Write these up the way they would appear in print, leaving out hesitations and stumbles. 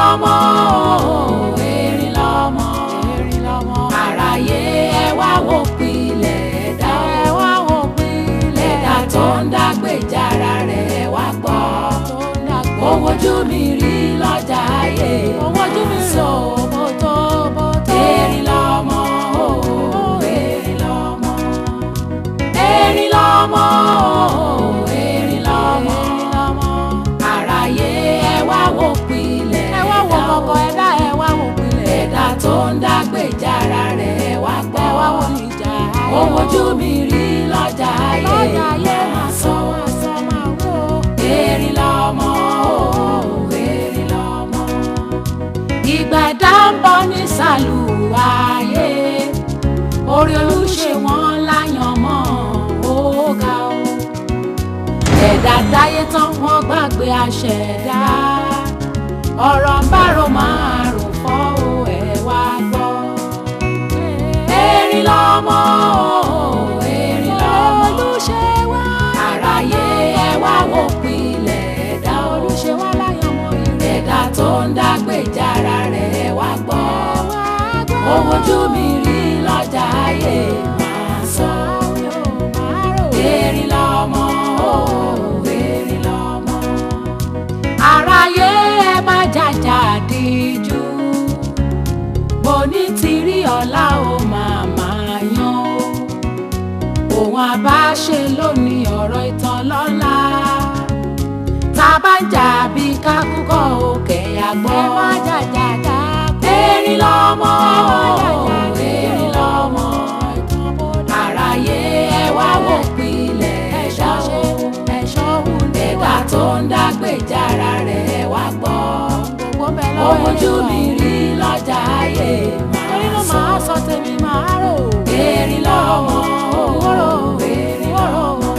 Lọ́mọ o, erin lọ́mọ, erin lọ́mọ. Àráyé, ẹ wá wò pilẹ̀ ẹ̀dá, ẹ wá wò pilẹ̀ ẹ̀dá tó ń dágbèjára rẹ̀. Ẹ wá gbọ́ ohun ojú mi rí lọ́jà ayé. Ohun ojú mi sọ bótó bótó. Erin lọ́mọ o, erin lọ́mọ, erin lọ́mọ o, erin lọ́mọ. Àráyé, ẹ wá wò pilẹ̀, ẹ wá wò kọ̀kọ̀ ẹ̀dá, ẹ wá wò pilẹ̀ ẹ̀dá tó ń dágbèjára rẹ̀. Ẹ wá gbọ́, ẹ wá wò níjà ohun ojú mi rí lọ́jà ayé. Máa sọ erin lọ́mọ o, erin lọ́mọ. Ìgbà ẹ̀dá ń bọ̀ ní sàlùwàyé, orí olùṣe wọn láyàn mọ́ ó ga o. Ẹ̀dá dáyé tán, wọ́n gbàgbé àṣẹ̀dá. Ọ̀rọ̀ ń bárò máa rò fọ́ o, ẹ̀ wá gbọ́. Erin lọ́mọ o, erin lọ́mọ. Àráyé, ẹ wá wò pilẹ̀ ẹ̀dá, ẹ̀dá tó ń dágbèjára rẹ̀. Ẹ wá gbọ́ ohun ojú mi rí lọ́jà ayé, máa sọ. Erin lọ́mọ o, erin lọ́mọ. Àráyé, ẹ má jàjà díjú. Bòní ti rí, ọ̀la ó máa máa yan o. Òun àbáṣe lónìí, ọ̀rọ̀ ìtàn lọ́la. Tá a bá ń jà bí kákúkọ̀ òkè àgbọ̀. Ẹ má jàjà dákú. Erin lọ́mọ, erin lọ́mọ. Àráyé, ẹ wá wò pilẹ̀ ẹ̀dá o, ẹ̀dá tó ń dágbèjára rẹ̀. Ẹ wá gbọ́ ohun ojú mi rí lọ́jà ayé, máa sọ tèmi, máa rò. Erin lọ́mọ, erin lọ́mọ.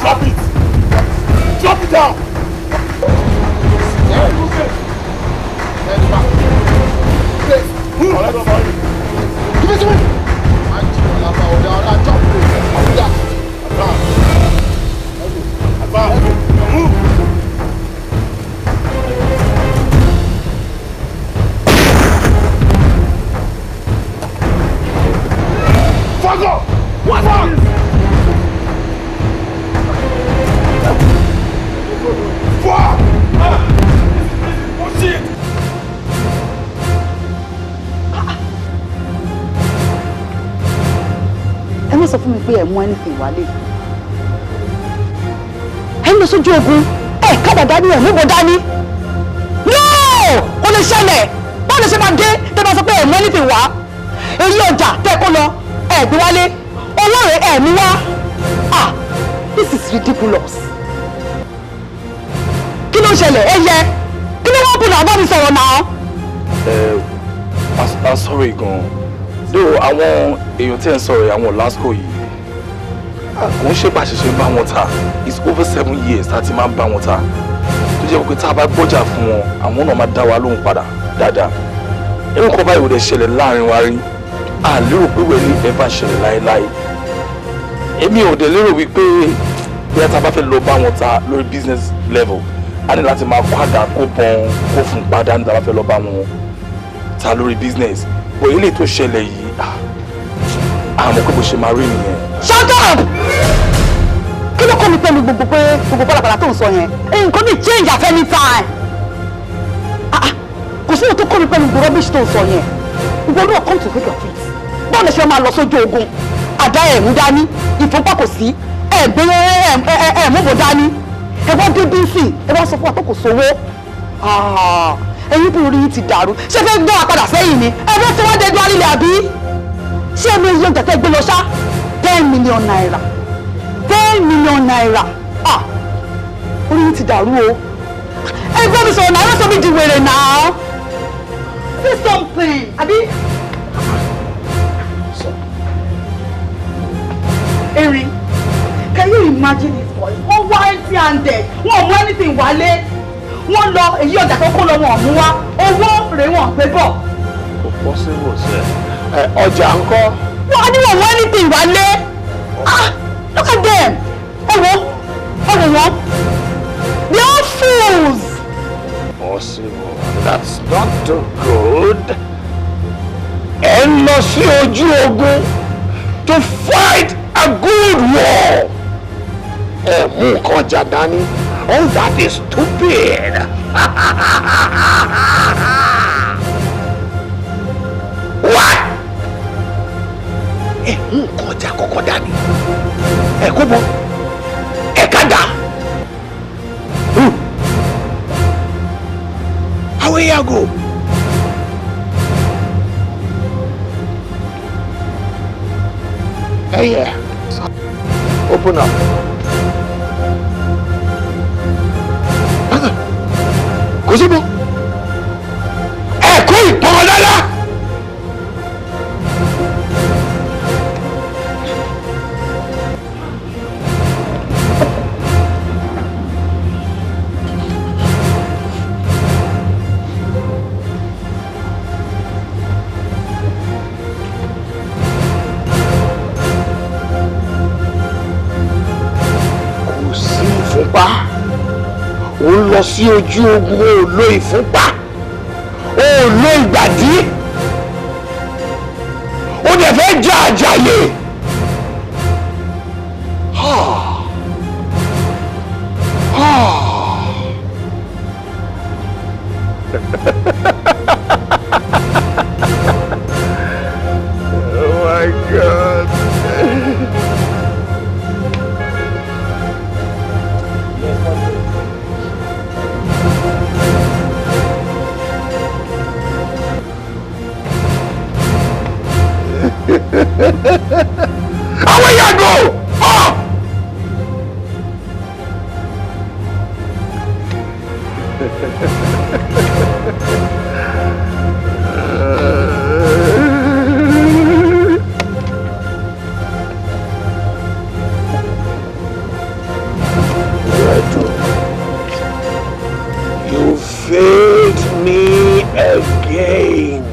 Drop it! Drop it down! Yeah, move it. Head back. Place. Move. Give it to me. Advance. Advance. Move. Fuck off! What fuck? Fuck! Ah! Oh shit! Ẹ má sọ fún mi pé ẹ mú anything wálé. Ẹ ń lọ sójú ogun, ẹ kádà dání, ẹ múbọ dání. No, kò lè ṣẹlẹ̀. Báwo lè ṣe máa dé tẹ́ bá sọ pé ẹ mú anything wá? Èyí ọjà tẹ́ kó lọ, ẹ gbé wálé, owó rẹ̀ ẹ mú wá. Ah, this is ridiculous. Kí ló ń ṣẹlẹ̀? Ẹ yẹ kí ló wọ́n bùnà bá mi sọ̀rọ̀ náà. Ẹ I'm sorry gan, though àwọn èèyàn tí ẹ ń sọ̀rọ̀ yìí, àwọn Lasco yìí, kò ń ṣe pàṣẹṣẹ bá wọn ta. It's over 7 years tá a ti máa ń bá wọn ta, tó jẹ́ pé tá a bá gbọ́jà fún wọn, àwọn náà máa dá wa lóhùn padà dáadáa. Irú nǹkan báyìí ò dẹ̀ ṣẹlẹ̀ láàrin wa rí. A lérò pé wẹ́ẹ́ ní ẹ bá ṣẹlẹ̀ láéláé. Èmi ò dẹ̀ lérò wípé bí a ta bá fẹ́ lọ bá wọn ta lórí business level, a ní láti máa kó àdá, kó bọn, kó fún padà ní tá a bá fẹ́ lọ bá wọn ta lórí business. Bọ̀ eléyìí tó ṣẹlẹ̀ yìí, àmọ́ pé bó ṣe máa rí nìyẹn. Shut up! Kí Kí ló kọ́ mi pẹ̀lú gbogbo pé gbogbo pálapàla tó ń sọ yẹn? Nǹkan ní change at any time. Kò sí ohun tó kọ́ mi pẹ̀lú gbogbo rubbish tó ń sọ yẹn. Ìwọ náà come to think of it. Báwo lè ṣe máa lọ sójú ogun? Àdá ẹ̀ mú dání, ìfúnpá kò sí, ẹ̀ gbé ẹ̀ mú bò dání. Ẹ wá dé bí sí, ẹ wá sọ fún wa pé kò sówó. Ẹ̀yin bí orí yìí ti dàrú. Ṣé fẹ́ gbọ́ àpadà sẹ́yìn ni? Ẹ fẹ́ tí wọ́n dé dúró lílẹ̀ àbí? Ṣé mi iye ọjà tẹ́ gbé lọ ṣá? ₦10 million. ₦10 million. Ah! Orí yìí ti dàrú o. Ẹ gbọ́ mi sọ̀rọ̀ náà, ẹ sọ mi di wèrè náà. Say something, àbí? Erin, can you imagine this boy? Wọ́n wá empty handed, wọ́n ò mú anything wálé. Wọ́n lọ èyí ọjà tó kó lọ wọn ò mú wá. Owó rèé wọn pé bọ̀. Kò possible sẹ́. Ẹ ọjà ńkọ́? Wọ́n ní wọ́n mú anything wálé. Ah, look at them. Ẹ wo, ẹ wò wọ́n. They are fools. Possible. That's not too good. Ẹ ń lọ sí ojú ogun to fight a good war. Ẹ mú nǹkan ọjà dání. All that is stupid. What? Ẹ mú nǹkan ọjà kọ́kọ́ dání. Ẹ kó bọ̀. Ẹ ká dà. How will you go? Hey, yeah. Open up. Kò síbo. Ẹ kó ìpọn dáadáa. Kò sí ìfúnpá. Ó ń lọ sí ojú ogun, ó lo ìfúnpá, ó lo ìgbàdí, ó dẹ̀ fẹ́ jẹ àjàyè. Oh my God. Àwọn yàgò! Ah! Redo, you failed me again.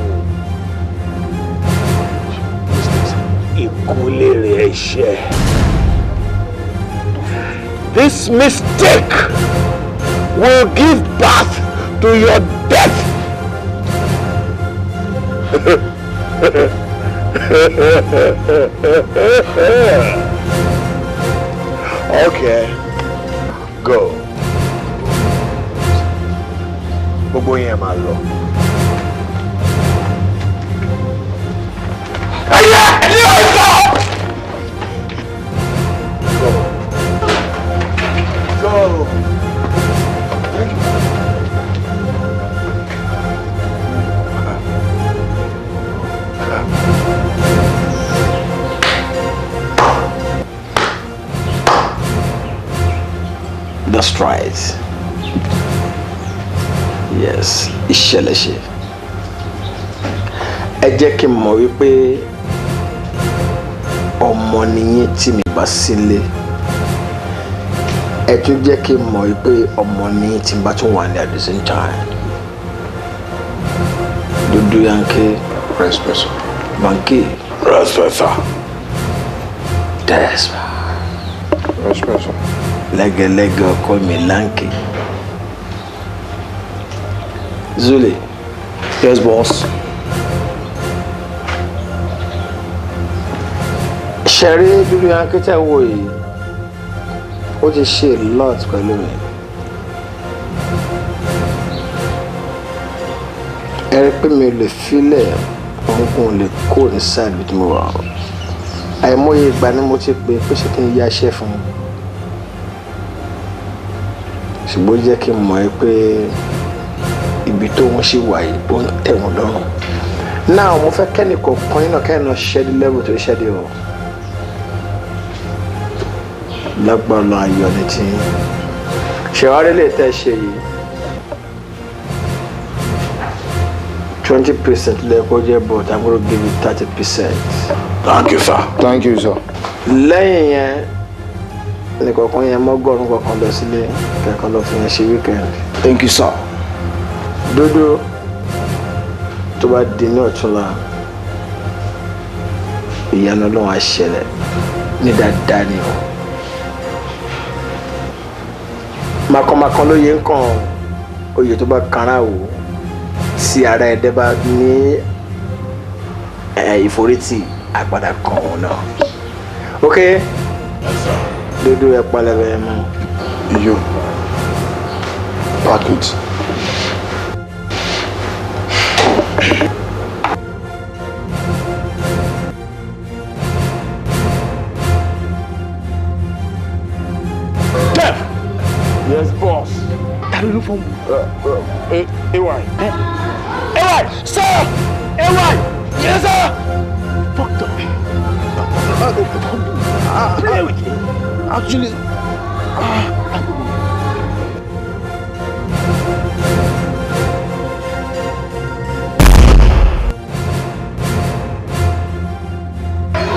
Ikú lèrè ẹ̀ṣẹ̀. This mistake will give birth to your death. Okay, go. Gbogbo yẹn máa lọ. Ẹyẹ ní ọjọ́. Go. Go. Thank you. That's right. Yes, ìṣẹ̀lẹ̀ ṣe. Ẹ jẹ́ kí n mọ̀ wípé ọmọ nìyẹn tí mi bá sílé. Ẹ tún jẹ́ kí n mọ̀ wípé ọmọ nìyẹn tí n bá tún wà ní at the same time. Dúdú Yankee. Respect, sir. Banky. Respect, sir. Despa. Respect, sir. Lẹ́gẹ̀lẹ́gẹ̀ ọkọ mi láǹkì. Zuli. Yes, boss. Ṣẹ̀rí Dúdú Yankee tẹ̀ wò yìí. Ó ti ṣe a lot pẹ̀lú mi. Ẹ rí pé mi ò lè filẹ̀, òun kò lè kó ní side bí mo wà. Àìmọye ìgbà ni mo ti pè é pé ṣé kí n yáṣẹ́ fún un, ṣùgbọ́n ó jẹ́ kí n mọ̀ ẹ́ pé ibi tó ń ṣì wà yìí ó ń tẹ̀ wọ́n lọ́rùn. Náà mo fẹ́ kẹ́nì kọ̀ọ̀kan yín náà kẹ́ni náà ṣiṣẹ́ dé level tó ṣiṣẹ́ dé o. Lágbára ayọ̀ ni tí ṣèwárí lè tẹ́ ṣe yìí, 20% lẹ́kọ̀ọ́ jẹ́, but I'm gonna give you 30%. Thank you, sir. Thank you, sir. Lẹ́yìn yẹn nìkọ̀ọ̀kan yẹn mọ́gọ́rùn kọ̀ọ̀kan lọ sílé kẹ̀kọ́ lọ fi yẹn ṣe weekend. Thank you, sir. Dúdú, tó bá di ní ọ̀túnla, ìyanu Ọlọ́run á ṣẹlẹ̀ ní dáadáa ni o. Makọmakọ ló yẹ ń kàn oyè tó bá kanra wò tí ara ẹ̀dẹ́ bá ní ìforítì àgbàdà kan òun náà. Ok, dúdú, ẹ palẹ̀ ẹ mọ́. You pack it. Jeff! Yes, boss. Ta ló fọ́n mu? AY. AY! Sir! AY! Yes, sir! Fucked up. Play with me. Actually,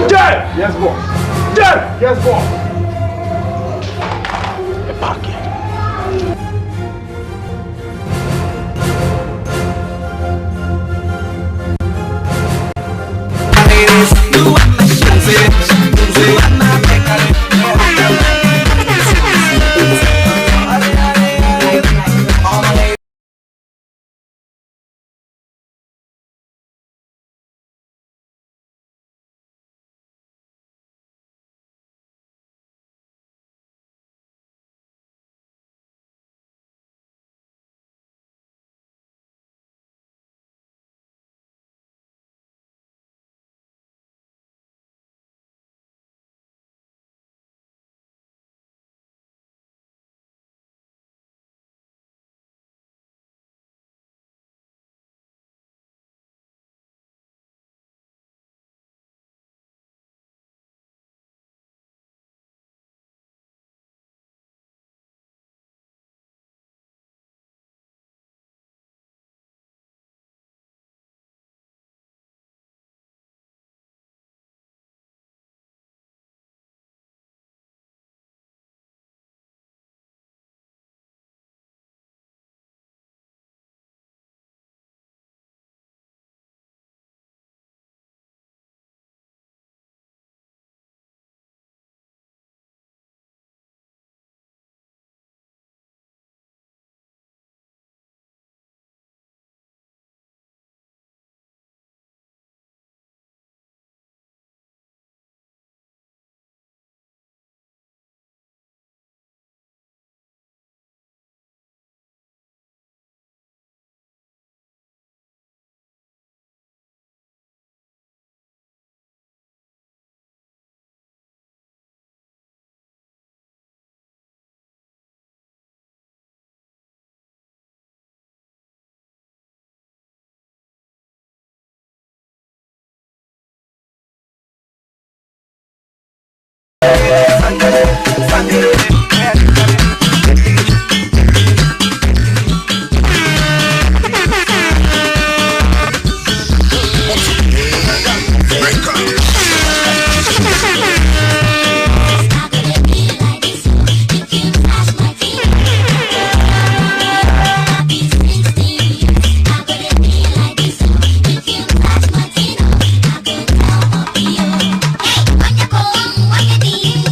Jeff! Yes, boss. Jeff! Yes, boss. Ẹ pack it.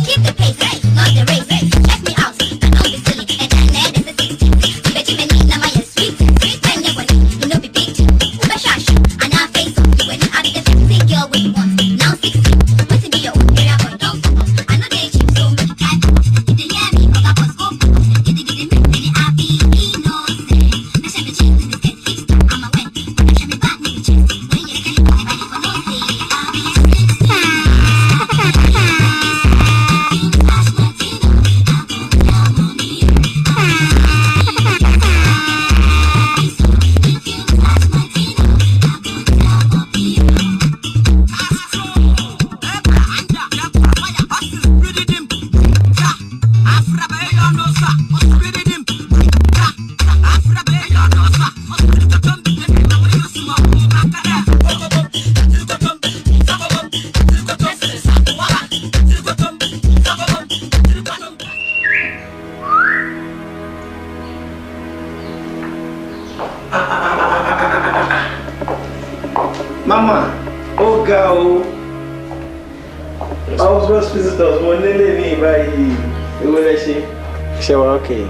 Keep the pace, not the race. August visitors mo nílé ní ìbáyìí ewu lẹ ṣe. Ṣé wàá okay?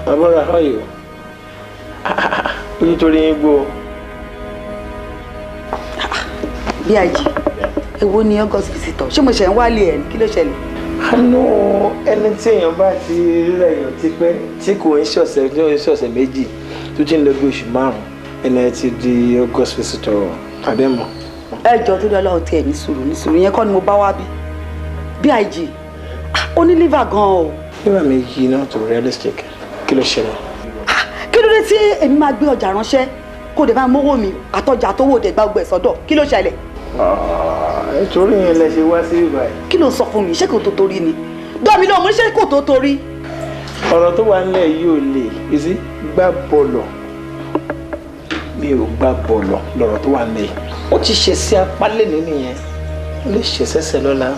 My brother, how are you? Ojú torí yín gbó. Bí àjì, èwo ni August visitor? Ṣé mo ṣe ń wálé ẹ̀ ní kí ló ṣẹlẹ̀? Àánú ẹni tí èèyàn bá ti rírà èèyàn ti pẹ́ tí kò ń ṣọ̀sẹ̀ tí ó ń ṣọ̀sẹ̀ méjì tó ti ń lọ bí oṣù márùn-ún ẹni ẹ ti di August visitor àbẹ́mọ̀. Ẹ jọ tó lọ́ọ́ tiẹ̀ ní sùúrù ní sùúrù yẹn kọ́ ni mo bá wá bí. Bí àjì, ó ní liver gan-an o. Liver mi yìí náà tó realistic, kí ló ṣẹlẹ̀? Kí ló dé tí èmi máa gbé ọjà ránṣẹ́ kó dẹ̀ máa mówó mi àtọjà tó wò dẹ̀ gba gbogbo ẹ̀ sọ́dọ̀, kí ló ṣẹlẹ̀? Nítorí yẹn lẹ ṣe wá sí ibà yìí. Kí ló sọ fún mi? Ṣé kò tó torí ni? Dọ́mi lóhùn, mo ní ṣé kò tó torí? Ọ̀rọ̀ tó wà nílẹ̀ yìí ò lè ìsí gbá bọ̀lọ̀, mi ò gbá bọ̀lọ̀ lọ̀rọ̀ tó wà nílẹ̀ yìí. Ó ti ṣe sí apá lẹ́nu nìyẹn, ó lè ṣe sẹ́sẹ̀ lọ́la.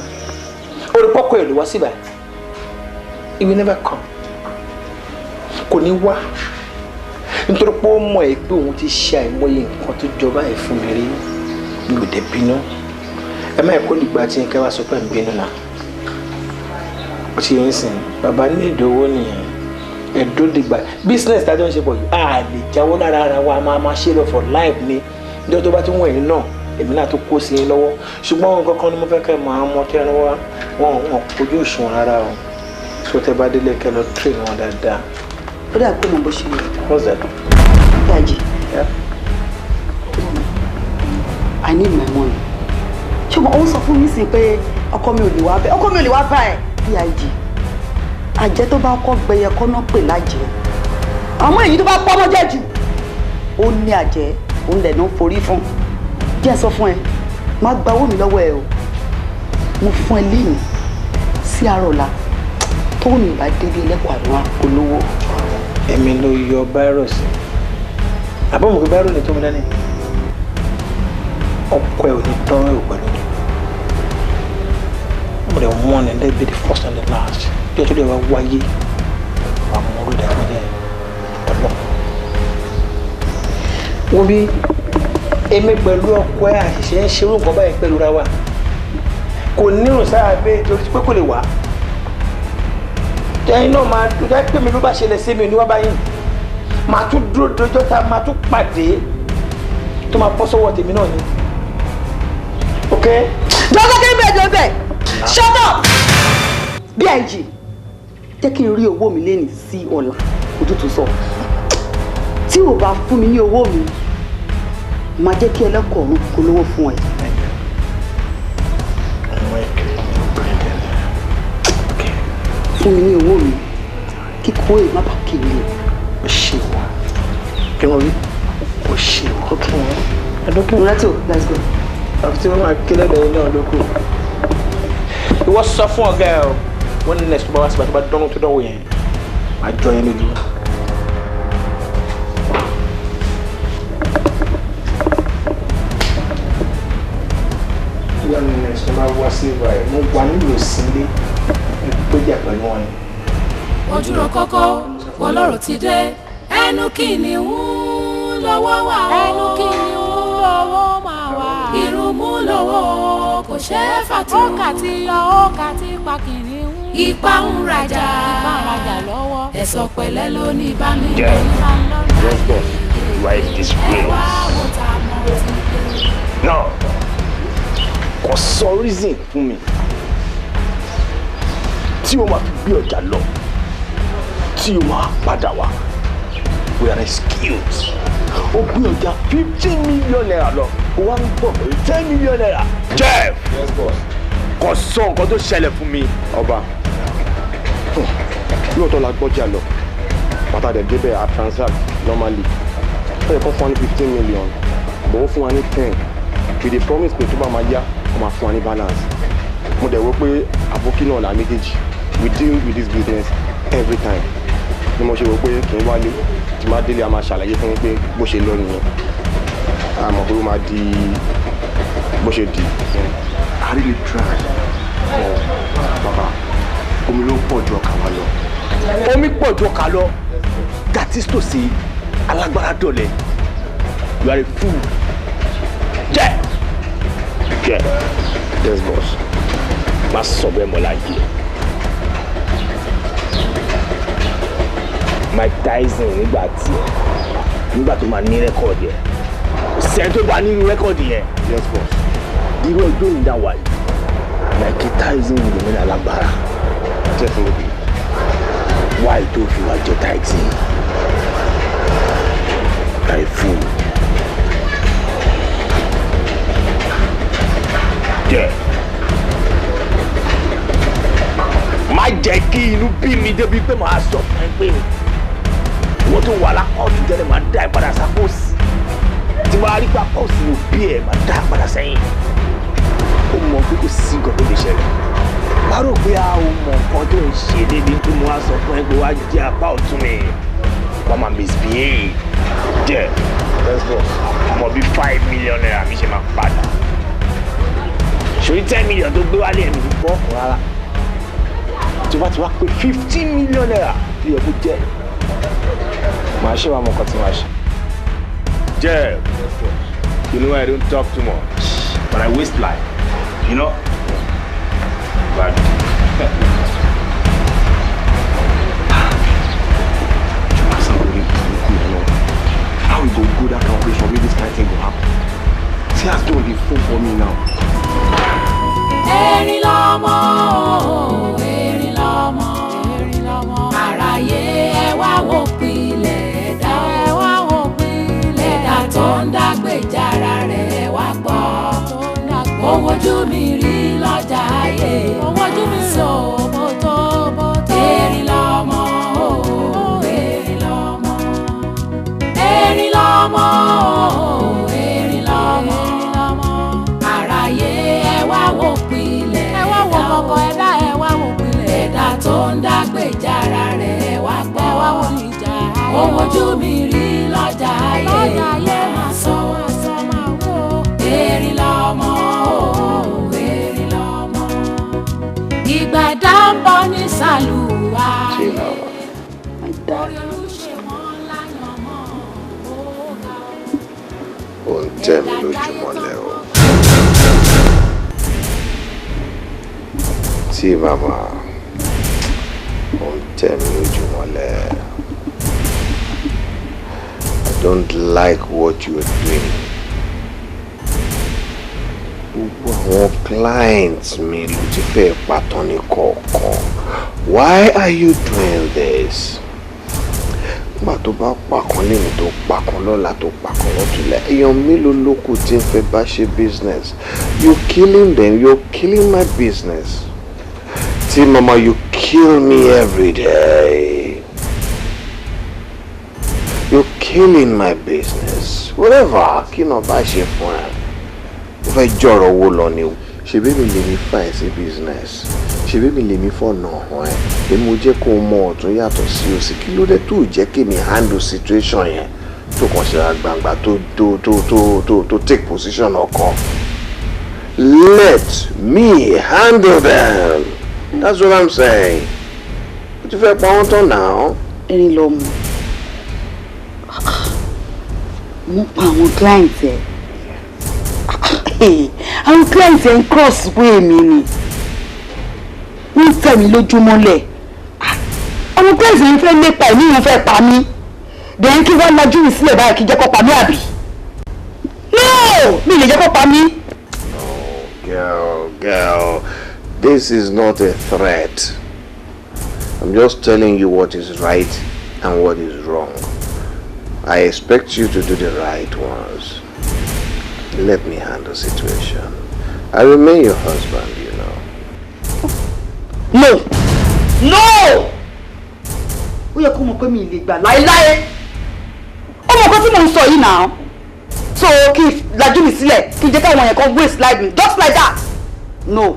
Orí pọ́kọ ẹ̀ ló wá síbà. It will never come. Kò ní wá. Nítorí pé ó mọ̀ ẹ́ pé òun ti ṣe àìmọye nǹkan tó jọba ẹ̀ fún mi rí. Mi ò dẹ̀ bínú. Ẹ má kó dìgbà tí nǹkan wá sọ pé ń bínú náà. Ó ti yẹn sìn, bàbá ní ìdòwò nìyẹn. Ẹ̀dó dìgbà. Business tájọ́ ń ṣe pọ̀ yìí, a lè jáwọ́ lára ara wa, a máa ṣe lọ for life ni. Níjọ́ tó bá tún wọ̀nyí náà, èmi náà tó kó sí i lọ́wọ́. Ṣùgbọ́n nǹkan kan ni mo fẹ́ kẹ́ mọ àwọn ọmọ tí ẹran wá, wọn kojú òṣùwọ̀n rárá o. Tó tẹ bá délé kẹ́ lọ train wọn dáadáa. Ó dà pé mo bó ṣe yẹ. What's that? Bíàjì. Yeah. I need my money. Ṣé o ń sọ fún mi sí pé ọkọ mi ò lè wá bẹ́ẹ̀? Ọkọ mi ò lè wá bá ẹ̀. Bíàjì. Àjẹ́ tó bá kọ́ gbẹyẹ kọ́ náà pè lájẹ́. Àmọ́ èyí tó bá pọ́nmọ́ jẹ́ jù. Ó ní àjẹ́, òun lẹ̀ ló ń forí fún. Jẹ́ sọ fún ẹ, má gba owó mi lọ́wọ́ ẹ o. Mo fún ẹ léyìn sí àárọ̀ ọ̀la. Tówó mi ò bá débi ẹlẹ́kọ̀ọ́ àrùn olówó. Èmi ló yọ báírọ̀sì. Àbọ̀ mọ̀ pé báírọ̀sì tó mi dání. Ọkọ ẹ̀ ò ní tán ẹ̀ ò pẹ̀lú mi. Mo lè wọ́n ní let be the first and the last. Bí ọtún lè wá wáyé, wà mú orí ìdájọ́ jẹ́ ọlọ́. Wo bí èmi pẹ̀lú ọkọ ẹ̀ àṣìṣe ń ṣerú nǹkan báyìí pẹ̀lú ra wa. Kò nírùn sára bẹ́ẹ̀ torí pé kò lè wá. Ẹyin náà máa dúró pé mi ló bá ṣẹlẹ̀ sí mi ní wá báyìí. Màá tún dúró dojọ́ ta máa tún pàdé tó máa bọ́ sọ́wọ́ tèmi náà ni. Ok? Jọ́sọ́ kí n bẹ̀ jọ bẹ̀. Shut up! Bíàjì, jẹ́ kí n rí owó mi lénìí sí ọ̀la, òtútù sọ. Tí o bá fún mi ní owó mi, màá jẹ́ kí ẹlẹ́kọ̀ọ́ ọ̀run polówó fún ẹ. Fún mi ní owó mi, kíkó èyí má bàa kí mi. Ó ṣe wá. Kí wọ́n rí? Ó ṣe wá. Ok. Muratio, let's go. Àfi tí wọ́n máa ké lọ́dọ̀ yín náà ló kù. Ìwọ sọ fún ọ̀gá ẹ o, wọ́n ní next tó bá wá síbà tó bá dánwó tó dánwó yẹn, máa jọ yín lójú. Wọ́n ní next tó bá wá síbà ẹ̀, mo wà nílò sílé, gbéjà pẹ̀lú wọn ni. Ojúrò kókó olóró ti dé, ẹnu kìnìún lọ́wọ́ wà ó. Ẹnu kìnìún lọ́wọ́ máa wà. Ìrùmú lọ́wọ́ kò ṣe é fàtú. Ó kà ti yọ, ó kà ti pa kìnìún. Ipa ń rajà, ipa ń rajà lọ́wọ́. Ẹ̀sọ̀ pẹ̀lẹ́ ló ní bá mi. Yes, boss. You are a disgrace. No. Kò sọ reason fún mi tí o máa fi gbé ọjà lọ, tí o máa padà wá with an excuse. O gbé ọjà 15 million naira lọ, o wá ń bọ̀ pẹ̀lú 10 million naira. Jeff! Yes, boss. Kò sọ nǹkan tó ṣẹlẹ̀ fún mi. Ọba, lóòótọ́ la gbọ́jà lọ, bàtà dẹ̀ débẹ̀, a transact normally. Ó yẹ kó fún wa ní 15 million, but ó fún wa ní 10 with the promise pé tó bá máa yá, ó máa fún wa ní balance. Mo dẹ̀ wò pé àbókí náà là méjèèjì, we deal with this business every time, ni mo ṣe wò pé kì í wálé. Tí máa délé, a máa ṣàlàyé fún mi pé bó ṣe lọ nìyẹn. A mọ̀ pé ó máa di bó ṣe di. I really try. Bàbá, omi ló pọ̀ ju ọkà wa lọ. Omi pọ̀ ju ọkà lọ. That is to say, alágbára dọ̀lẹ̀. You are a fool. Jẹ́. Yes, boss. Má sọ bẹ́ẹ̀ mọ́ láyé. Mike Tyson nígbà tiẹ̀, nígbà tó máa ní record yẹn, sẹ́ni tó bá nínú record yẹn. Yes, boss. Irú ọjọ́ ìdá wà yìí, Mike Tyson remain alágbára. Definitely. Why tó fi wá jọ Tyson? You're a fool. Jẹ́ má jẹ́ kí inú bí mi débi pé màá sọ fún ẹ pé ìwọ tó wà lápá ọ̀tún tẹ́lẹ̀, máa dá ẹ padà sápò òsì. Tí wàá rí pápá òsì ló bí ẹ, máa dá ẹ padà sẹ́yìn. Ó mọ pé kò sí nǹkan tó lè ṣẹlẹ̀. Má rò pé a ò mọ nǹkan tó ń ṣe débi tó mo wá sọ fún ẹ pé wá jẹ́ apá ọ̀tún mi. Wọ́n máa misbehave jẹ́. Yes, boss. Mọ bí ₦5 million mi ṣe máa padà. Ṣòrí 10 million tó gbé wálé, ẹ̀mí ní bọ́ọ̀kù rárá. Tó bá ti wá pé ₦15 million tó yẹ kó jẹ́, màá ṣe wàá mọ nǹkan tí màá ṣe. Jẹ́, you know I don't talk too much, but I waste life. But Somebody burúkú yẹn náà. How we go go that calculation wey this kind thing go happen? See as don dey phone for me now. Erin lọ́mọ o, erin lọ́mọ, erin lọ́mọ. Àráyé, ẹ wá wò pilẹ̀ ẹ̀dá, ẹ wá wò pilẹ̀ ẹ̀dá tó ń dágbèjára rẹ̀, ẹ wá gbọ́. Ohun ojú mi rí lọ́jà ayé, ohun ojú mi rí bó tó bó tó. Erin lọ́mọ o, erin lọ́mọ, erin lọ́mọ o, erin lọ́mọ. Àráyé, ẹ wá wò pilẹ̀, ẹ wá wò kọ̀kọ̀ ẹ̀dá, ẹ wá wò pilẹ̀ ẹ̀dá tó ń dágbèjára rẹ̀, ẹ wá gbọ́. Ẹ wá wò ìjà ohun ojú mi rí lọ́jà ayé, máa sọ máa wò. Erin lọ́mọ o, erin lọ́mọ. Ìgbà ẹ̀dá ń bọ̀ ní sàlùwà Tina. Orí olùṣe wọn láyàn mọ́ ó ga Ó ń tẹ̀ mí lójúmọ́lẹ̀ o. Tí màmá, ó ń tẹ̀ mí lójúmọ́lẹ̀. I don't like what you're doing. Gbogbo àwọn clients mi ló ti fẹ́ pàtàn ní kọ̀ọ̀kan. Why are you doing this? Nígbà tó bá pàkan lẹ́nu, tó pàkan lọ́la, tó pàkan lọ́tùlẹ̀, èèyàn mélòó ló kù tí ń fẹ́ bá ṣe business? You killing them, you're killing my business. Tí mama, you kill me every day. You're killing my business. Whatever, kí náà bá ṣe fún ẹ, mo fẹ́ jọ̀rọ̀ owó lọ ni. Ṣebí mi lèmi fà ẹ́ sí business, ṣebí mi lèmi fọ̀nà hàn ẹ́, èmi mo jẹ́ kó o mọ ọ̀tún yàtọ̀ sí òsì. Kí ló dé tó jẹ́ kí mi handle situation yẹn, tó kàn ṣe gbangba, tó take position ọkọ? Let me handle them, that's what I'm saying. O ti fẹ́ pa wọ́n tán náà. Erin lọ mọ mo pa àwọn client ẹ, àwọn client ẹ ń cross way mi ni, wọ́n tẹ̀ mí lójúmọ́lẹ̀. Àwọn client ẹ ń fẹ́ lépa ẹ̀mí, wọn fẹ́ pa mí. Then kí wọ́n lajú mi sílẹ̀ báyìí, kí jẹ́ kó pa mí àbí? No, mi lè jẹ́ kó pa mí. Girl, girl, this is not a threat. I'm just telling you what is right and what is wrong. I expect you to do the right ones. Let me handle the situation. I remain your husband. No, no, ó yẹ kó mọ̀ pé mi ì lè gbà láéláé. Ó mọ̀ nǹkan tí mò ń sọ yìí náà. So kí n lajú mi sílẹ̀, kí n jẹ́ káwọn yẹn kan waste life mi just like that? No,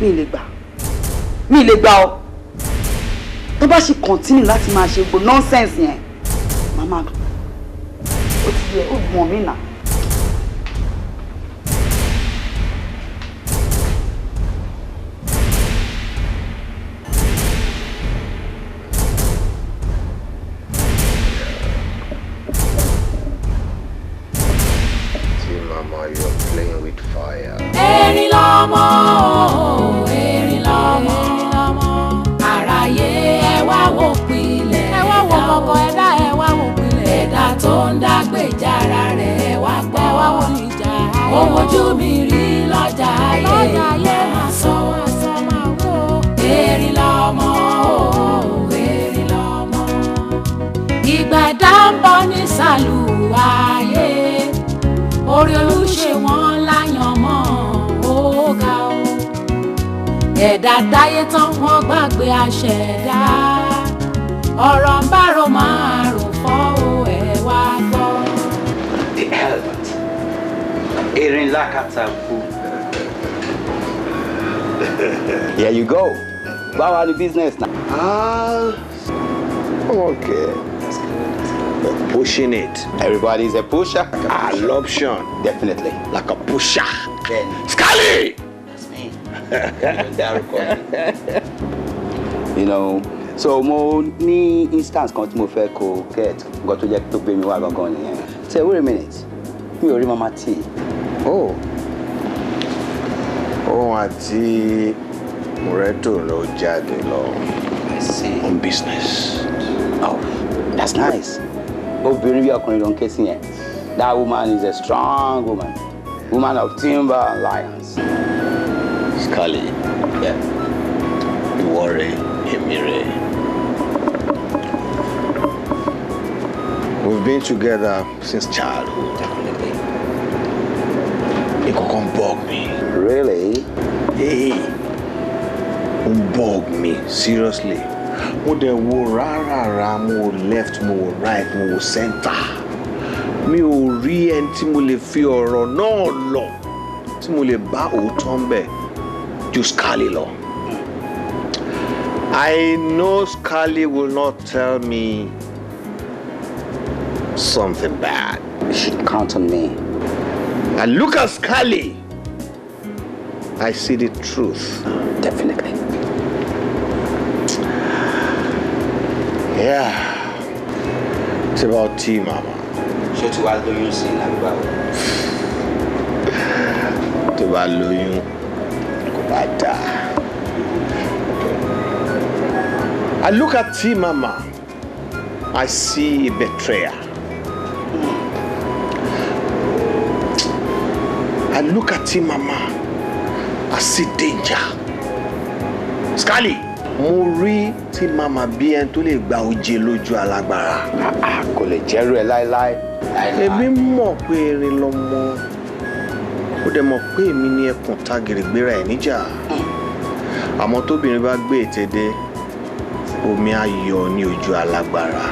mi ì lè gbà, mi ì lè gbà ọ. Tó bá ṣe continue láti máa ṣe gbogbo nonsense yẹn, màmá, ó ti yẹ ó mọ̀ mí nà. See, Mama, you're playing with fire. Erin lọ́mọ. mi rí lọ́jà ayé máa sọ erin lọ́mọ o, erin lọ́mọ. Ìgbà ẹ̀dá ń bọ̀ ní sàlùwàyé, orí olúṣe wọn láyàn mọ́ ó ga o. Ẹ̀dá dáyé tán wọ́n gbàgbé àṣẹ̀dá, ọ̀rọ̀ ń bárò máa rò fọ́ o, ẹ̀ wá gbọ́. The elephant. Erin lákàtàkù. Here you go. Báwa ni business now? Ah, okay. That's good. That's good. But pushing it. Everybody's a pusher. An option. Definitely. Like a pusher. Then. Scully! That's me. You know, so mo ní instance kan tí mo fẹ́ kó get nǹkan tó jẹ́ tó gbé mi wá gangan nìyẹn. Say, wait a minute, mi ò rí Mama T. Oh. Òun àti Moreto ló jáde lọ. I see. On business. Oh, that's nice. Obìnrin bí ọkùnrin ló ń ké sí yẹn. That woman is a strong woman. Woman of timber and lions. Scully. Yeah. Ìwọ rè, èmi rè. We've been together since childhood. Definitely. Ìkọ̀kan bug me. Really? Hey, ó ń bug me seriously. Mo dẹ̀ wo rárá, mo wo left, mo wo right, mo wo center. Mi ò rí ẹni tí mo lè fi ọ̀rọ̀ náà lọ, tí mo lè bá òótọ́ ń bẹ̀ ju Scully lọ. I know Scully will not tell me something bad. You should count on me. I look at Scully, I see the truth. Definitely. Yeah. It's about tea, Mama. Ṣé o ti wá lóyún sí i lábí báwo? Tó bá lóyún, kò bá dáa. I look at tea, Mama. I see a betrayer. I look at tea, Mama. I see danger. Scully, mo rí tí màmá bí ẹni tó lè gba oje lójú alágbára. Kò lè jẹ́rú ẹ láéláé. Èmi mọ̀ pé erin lọmọ. Ó dẹ̀ mọ̀ pé èmi ni ẹkùn ta gèrègbéra ẹ̀ níjà. Àmọ́ tóbìnrin bá gbé ètè dé, omi á yọ ní ojú alágbára.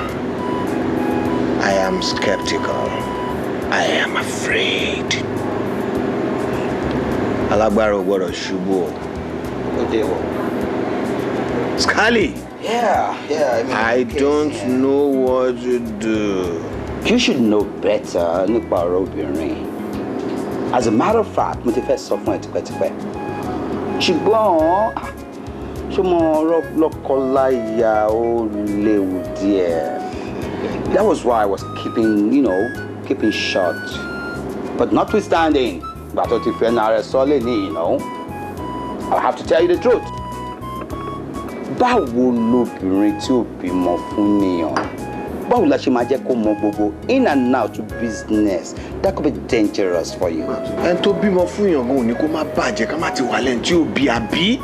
I am skeptical. I am afraid. Alágbára ò gbọ́dọ̀ ṣubú o. Ó dé wọ̀. Scully! Yeah, I mean, I don't know what to do. You should know better nípa ọ̀rọ̀ obìnrin. As a matter of fact, mo ti fẹ́ sọ fún ẹ tipẹ́tipẹ́. Ṣùgbọ́n ṣé mo ọ̀rọ̀ lọ́kọláya ó léwu díẹ̀. That was why I was keeping, you know, keeping short. But notwithstanding, ìgbà tó ti fẹ́ náà rẹ̀ sọ́lé ní, you know, I have to tell you the truth. Báwo lobìnrin tí ò bímọ fún nìyàn? Báwo la ṣe máa jẹ́ kó mọ gbogbo in and out business? That could be dangerous for you. Ẹni tó bímọ fún yàn gan ò ní kó má bàjẹ́ ká má ti wà lẹ́nu tí ò bí àbí?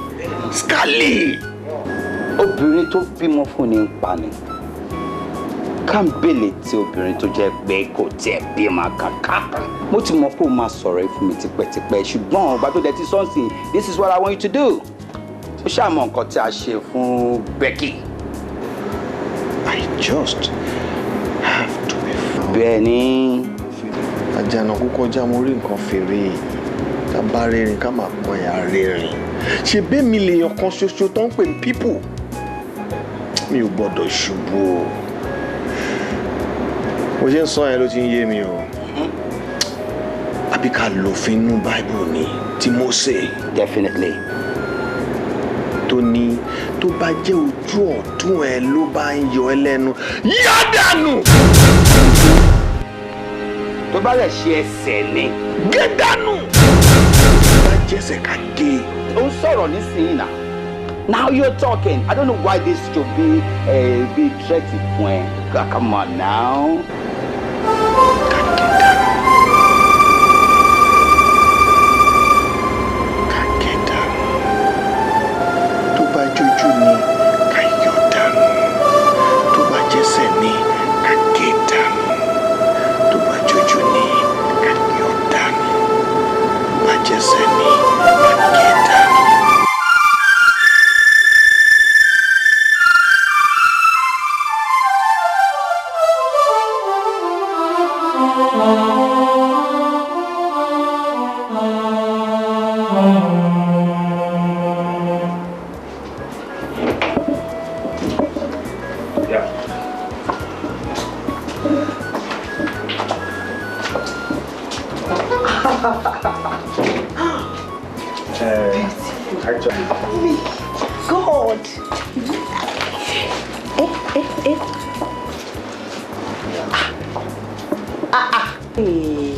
Scully! Obìnrin tó bímọ fún ni ń pa ni. Kámbélé tí obìnrin tó jẹ́ pé kò tiẹ̀ bímọ kankan. Mo ti mọ̀ pé o máa sọ̀rọ̀ yìí fún mi tipẹ́tipẹ́ ṣùgbọ́n ọgbà tó dẹ̀ ti sọ́ọ̀sì, this is what I want you to do. Ó ṣàmọ̀ nǹkan tí a ṣe fún Becky. I just have to be found. Bẹ́ẹ̀ni. Àjànàkú kọjá mo rí nǹkan fèrè. Ká bá rẹ́rìn ká máa pọn ẹ̀yà rẹ́rìn. Ṣé bẹ́ẹ̀ mi lèèyàn kan ṣoṣo tó ń pè ní people? Mi ò gbọ́dọ̀ ṣubú o. Mo ṣe ń sọ yẹn ló ti ń yé mi o. Àbí ká lòfin inú Bible ni ti Mósè. Definitely. Tó ní tó bá jẹ́ ojú ọ̀tún ẹ ló bá ń yọ ẹ lẹ́nu, yá dànù! Tó bá lè ṣe ẹsẹ̀ ni. Gé dànù! Tó bá jẹ́sẹ̀ ká gé. Ó ń sọ̀rọ̀ nísìnyí náà. Now you're talking. I don't know why this should be a big threat fún ẹ. Come on now. Ká gé dànù. Mommy, God. Eh, eh, eh. Ah, ah, ah. Hey.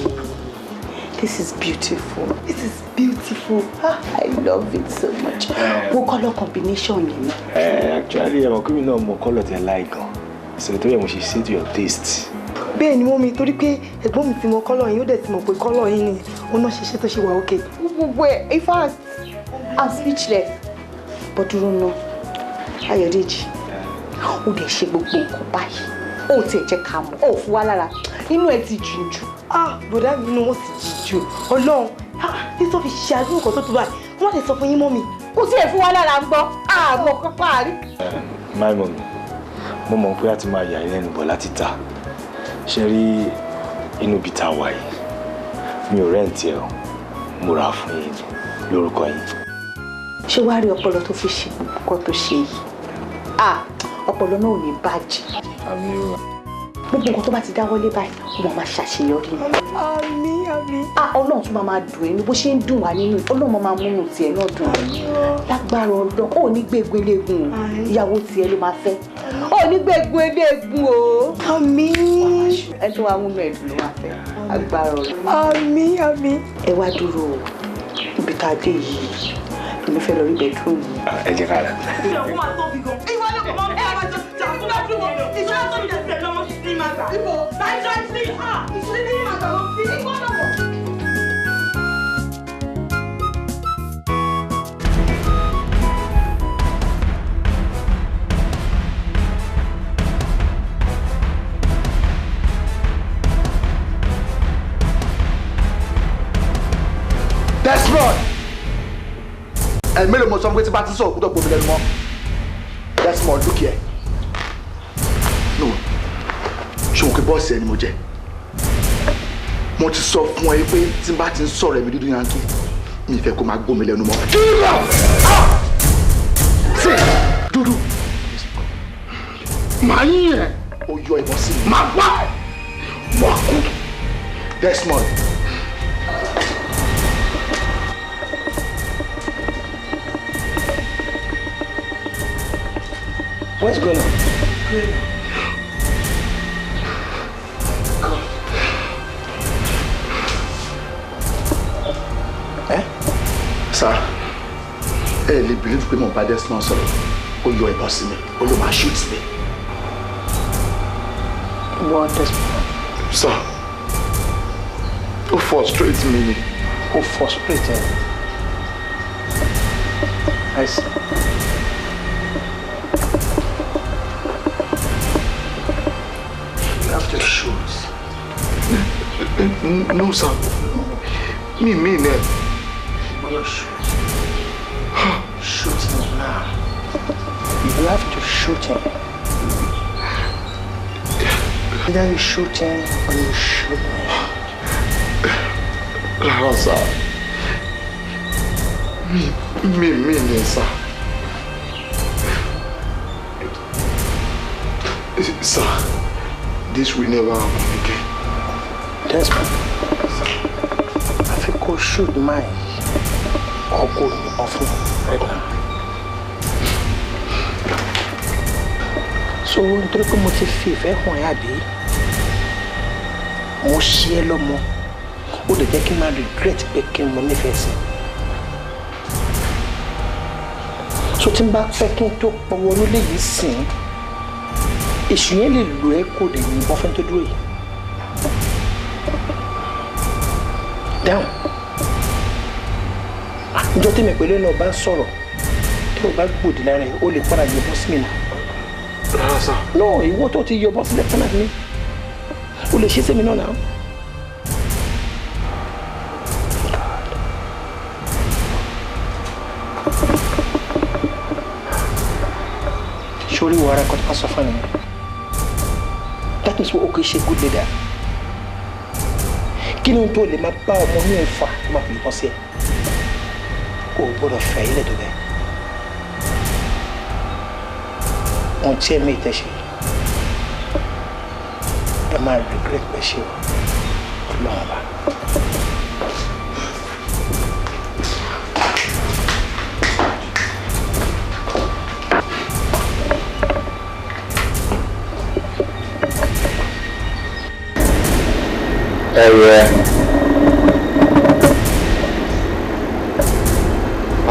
This is beautiful. This is beautiful. Ah, I love it so much. Wo color combination yìí náà. Actually, ẹ mọ̀ kí mi náà mọ colour tẹ like gan. So torí ẹ mo ṣe ṣe to your taste. Bẹ́ẹ̀ ni, mummy, torí pé ẹ̀gbọ́n mi ti mọ colour yín, ó dẹ̀ ti mọ̀ pé colour yín ni ó náà ṣiṣẹ́ tó ṣe wà òkè. Gbogbo ẹ̀, in fact, I'm speechless. But dúró ná, Ayọ̀dèjì, ó dẹ̀ ṣe gbogbo nǹkan báyìí. Ó tiẹ̀ jẹ́ ká mọ̀, ó fún wa lára. Inú ẹ̀ ti jìn jù. Ah, bọ̀dá mi, inú wọn sì jì jù. Ọlọ́run, ah, ní tó fi ṣe àdúgbò kan tó tó báyìí, wọ́n lè sọ fún yín, mummy. Kò sí ẹ̀ fún wa lára ń gbọ́. Àmọ́ kọ́kọ́ àrí. My mummy, mo mọ̀ pé a ti máa yà yín lẹ́nu bọ̀ láti ta. Ṣé rí inú ibi tá a wà yìí? Mi ò rent ẹ̀ o, mo rà á fún yín lórúkọ yín. Ṣé wàá rí ọpọlọ tó fi ṣe gbogbo nǹkan tó ṣe yìí? Ah, ọpọlọ náà ò ní bàjẹ́. Àmín o. Gbogbo nǹkan tó bá ti dáwọ́lé báyìí, ó máa máa ṣàṣeyọrí ni. Àmín, àmín. Ah, Ọlọ́run tún máa máa dùn ẹ́ ní bó ṣe ń dùn wá nínú. Ọlọ́run máa máa múnú tiẹ̀ náà dùn. Lágbára Ọlọ́run, ó ní gbégun eléegun o. Ìyàwó tiẹ̀ ló máa fẹ́. Ó ní gbégun eléegun o. Àmín. Ẹ tó wá múnú ẹ̀ dùn ló máa fẹ́. Agbára Ọlọ́run. Àmín, àmín. Ẹ wá dúró o, ibi tá a dé yìí, èmi fẹ́ lọ rí bedroom mi. Ẹ jẹ́ ká lọ. Ìyàwó máa tóbi gan. Ìwọ ló kọ́ mọ́ ẹ máa jọ jà fún bẹ́ẹ̀ fún ìṣúná tóbi jẹ́ sílẹ̀ lọ́mọ sí máa gbà. Ibo láìsí sí ah ìṣúná ní máa gbà lọ sí ìgbọ́dọ̀ mọ̀. Desmond, ẹ mélòó mo sọ fún pé tí bá ti sọ òkúta gbomi lẹ́nu mọ́? Desmond, look here. No, ṣé òun kí boss ẹ ni mo jẹ? Mo ti sọ fún ẹ pé tí n bá ti ń sọ̀rọ̀ ẹ̀mí dúdú yankí, mi fẹ́ kó máa gbómi lẹ́nu mọ́. Kí ló sí dúdú? Màá yín ẹ. Ó yọ ìbọn sí mi. Màá pa ẹ. Wà á kú. Desmond. What's going on? Eh? Sir, ẹ lè believe pé mo bá Desmond sọ̀rọ̀, ó yọ ìbọn sí mi, ó ló máa shoot mi. What Desmond? Sir, ó frustrate mi ni. Ó frustrate ẹ. I see. You have to shoot. No, sir. Mi mean ẹ. You shoot. Shoot him now. You have to shoot him. Either you shoot him or you shoot me. Rárá, sir. Mi mean ẹ, sir. Sir, this will never happen again. Desmond. Àfi kó shoot mine or kó yìnbọn fún right now. So nítorí pé mo ti fi ìfẹ́ hàn ẹ́, àbí mo ṣí ẹ lọ́mọ, ó lè jẹ́ kí n máa regret pé kí n mo nífẹ̀ẹ́ sí. So tí n bá fẹ́ kí n tó pọ̀wọ́ nílé yìí sìn, èṣù yẹn lè lò ẹ́ kó lè yìnbọn fẹ́ tó dúró yìí. Dáhùn. Njọ́ tèmi pẹ̀lú ẹ̀ náà bá ń sọ̀rọ̀, tí o bá gbòdì lára ẹ̀, o lè padà yọbọ sí mi náà. Rárá, sir. No, ìwọ tó ti yọbọ sílẹ̀ fún mi, o lè ṣe sí mi náà náà. Sori wàrà kan tó bá sọ fún mi. That means o kì í ṣe good leader. Kí ni tó lè máa bá ọmọ inú ẹ̀ fà tó máa fi yìnbọn sí ẹ? O gbọ́dọ̀ fẹ́ ilé tó bẹ́ẹ̀. Ohun tí ẹ̀mí ìtẹ̀ṣe, ẹ máa regret pẹ̀ ṣe o. Ọlọ́run ọba. Ẹyẹ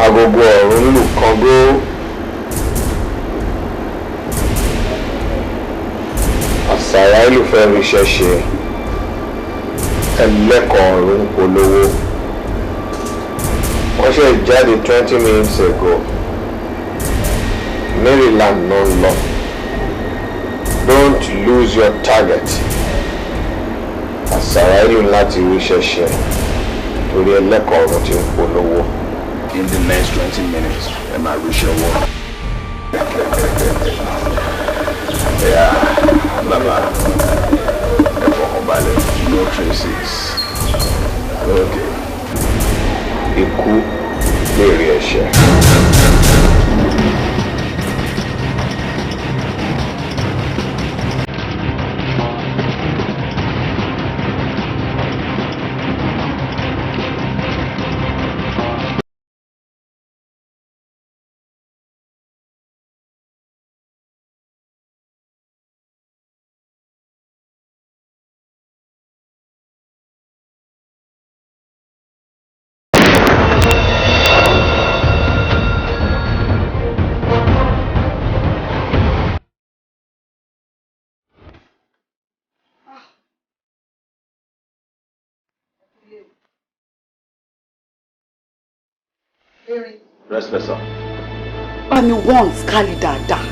agogo ọ̀run lù kángbó. Àsàrà ìlú fẹ́ ríṣẹ́ ṣe, ẹlẹ́kọ̀ọ́ ọ̀run polówó. Wọ́n ṣe jáde 20 minutes ago. Maryland ló ń lọ. Don't lose your target. Àsàrà ìlú láti ríṣẹ́ ṣe torí ẹlẹ́kọ̀ọ́ ọ̀run ti ń polówó. In the next 20 minutes, ẹ máa ríṣẹ́ wọ́. Yeah, bàbá, ẹ fọkàn balẹ̀, no traces. Okay. Ikú lè rí ẹ̀ṣẹ̀. Respect, sir. Bá mi wọ́n Skali dáadáa,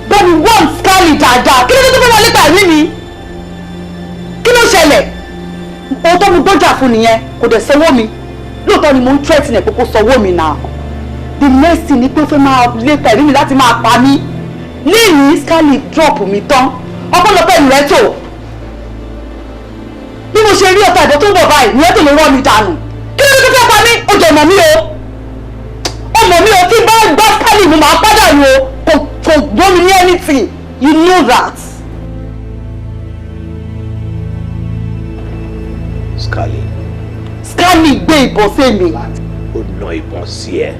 bá mi wọ́n Skali dáadáa. Kí ló dé tó fẹ́ wọlé tàbí mi? Kí ló ṣẹlẹ̀? Òótọ́ mo gbọ́jà fún nìyẹn, kò dẹ̀ sanwó mi. Lóòótọ́ ni mo ń threaten ẹ̀ pé kó sanwó mi náà. The next thing ni pé ó fẹ́ máa lépa ẹ̀mí mi láti máa pa mí. Lẹ́yìn Skali drop mi tán, ọpẹ́lọpẹ́ ìrẹ́tò bí mo ṣe rí ọ̀tá ìbọn tó ń bọ̀ báyìí, ìrẹ́tò ló rọ́ mi dànù. Kí ló dé tó fẹ́ pa mí? Ó jẹ́ mọ̀ mí o, ó mọ̀ mí o. Tí bá gbá Skali mo máa pàdánù o. Kò gbọ́ mi ní anything, you know that. Skali. Skali gbé ìbọn sí mi. Ó na ìbọn sí ẹ?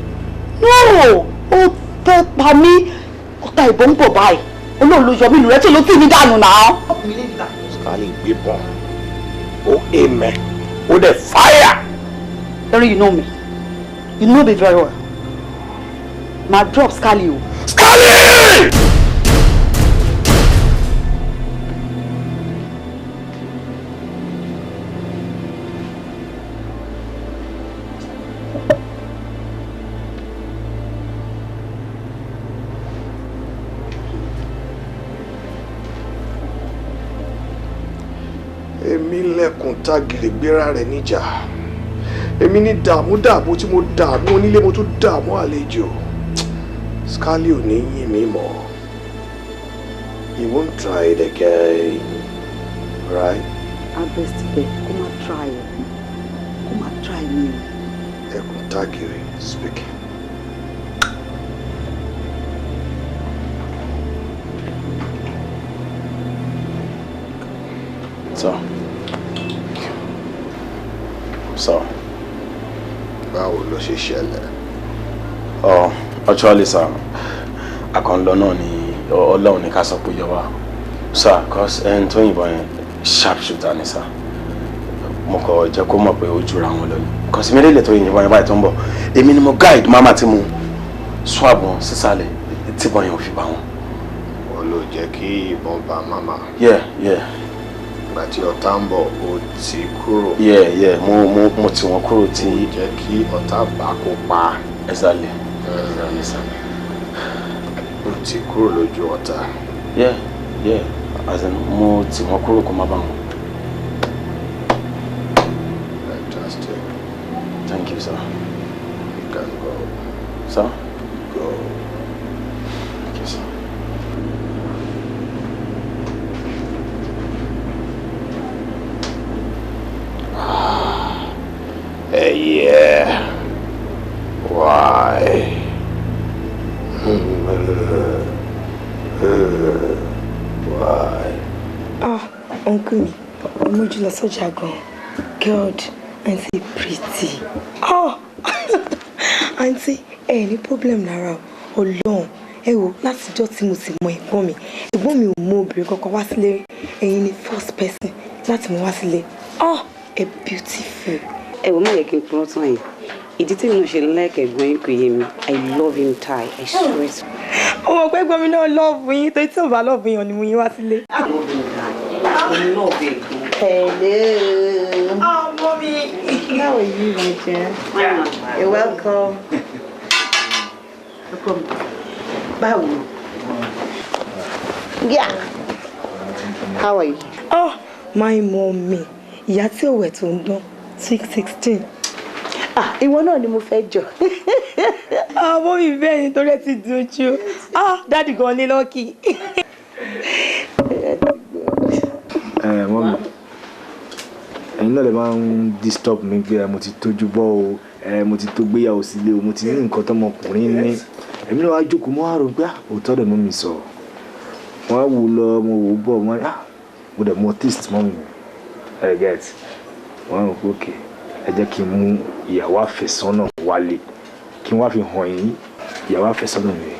No, ó fẹ́ pa mí. Ọ̀tá ìbọn ń bọ̀ báyìí, olóòlù ló yọ mí, ìrẹ́tò ló tì mí dànù náà. Skali gbébọn, ó aim ẹ, ó dẹ̀ fire. Larry, you know me. You know me very well. Ma drop Skali o. Skali! Èmi lẹ́kùn tágìrì gbéra rẹ̀ níjà. Èmi ní dààmú dààmú tí mo dààmú onílé, mo tún dààmú àlejò. Skali ò ní yìn mí mọ́. He won't try it again, right? Abest bẹ́ẹ̀, kó má try ẹ̀, kó má try mi o. Ẹkùn tágìrì speaking. Sir. Sir. Báwo ló ṣe ṣẹlẹ̀? Oh, actually, sir, àkànlọ náà ni Ọlọ́run ní ká sọ pé yọ wá. Sir, cause ẹni tó yìnbọn yẹn, sharp shooter ni, sir. Mo kàn jẹ́ kó mọ̀ pé ó jura wọn lọ ni. Cause immediately tó yìnbọn yẹn báyìí tó ń bọ̀, èmi ni mo guide mama tí mo swab wọn sísàlẹ̀ tí ìbọn yẹn ò fi bá wọn. Wọ́n ló jẹ́ kí ìbọn bá mama? Yeah. Ìgbà tí ọ̀tá ń bọ̀, ó ti kúrò? Yeah, mo tì wọ́n kúrò tí. Ó jẹ́ kí ọ̀tá bá kó pa. Exactly, sir. Ó ti kúrò lójú ọ̀tá? Yeah, as in mo tì wọ́n kúrò kó má bá wọn. Fantastic. Thank you, sir. You can go. Sir? Go. Thank you, sir. Hey, yeah. Why? Why? Ah, uncle mi, mójú lọ sọ́jà gan. God, aunty pretty. Oh, aunty, ẹ ní problem lára o. Ọlọ́run, ẹ wo látijọ́ tí mo ti mọ ẹ̀gbọ́n mi. Ẹ̀gbọ́n mi ò mú obìnrin kankan wá sílé rí. Ẹ̀yin ni first person láti mú wá sílé. Oh, ẹ beautiful. Ẹ wò, má yẹ kí n purọ́ tán yìí. Ìdí tí mi náà ṣe like ẹ̀gbọ́n yín kò yé mi. I love him die, I swear to. Ọmọ pẹ́ gbọ́n mi náà love yín, torí tí ò bá love yín ni mo yín wá sílé. I love him die. I love him. Hello. Oh, mommy. How are you, my dear? You're welcome. Welcome. Báwo? Yeah. How are you? Oh, my mommy. Ìyá tí òwẹ̀ tó ń dán, 616. Ah, ìwọ náà ni mo fẹ́ jọ. Ah, mommy, bẹ́ẹ̀ ni, torí ẹ ti dùn jù. Ah, daddy gan ní lucky. Ẹ mummy, ẹ̀yin náà lè máa ń disturb mi pé mo ti tójú bọ́ o, mo ti tó gbéyàwó sílé o, mo ti ní nǹkan tọmọkùnrin ní. Èmi náà wá jókòó, mo wá rò pé òótọ́ dẹ̀ mummy sọ. Wọ́n á wò lọ, mo wò ó bọ̀, wọ́n á mo dẹ̀ mọ taste mummy mi. Ẹ get, wọ́n á rò pé okay, ẹ jẹ́ kí n mú ìyàwó àfẹ́sọ́nà wálé, kí n wá fi hàn yín ìyàwó àfẹ́sọ́nà mi.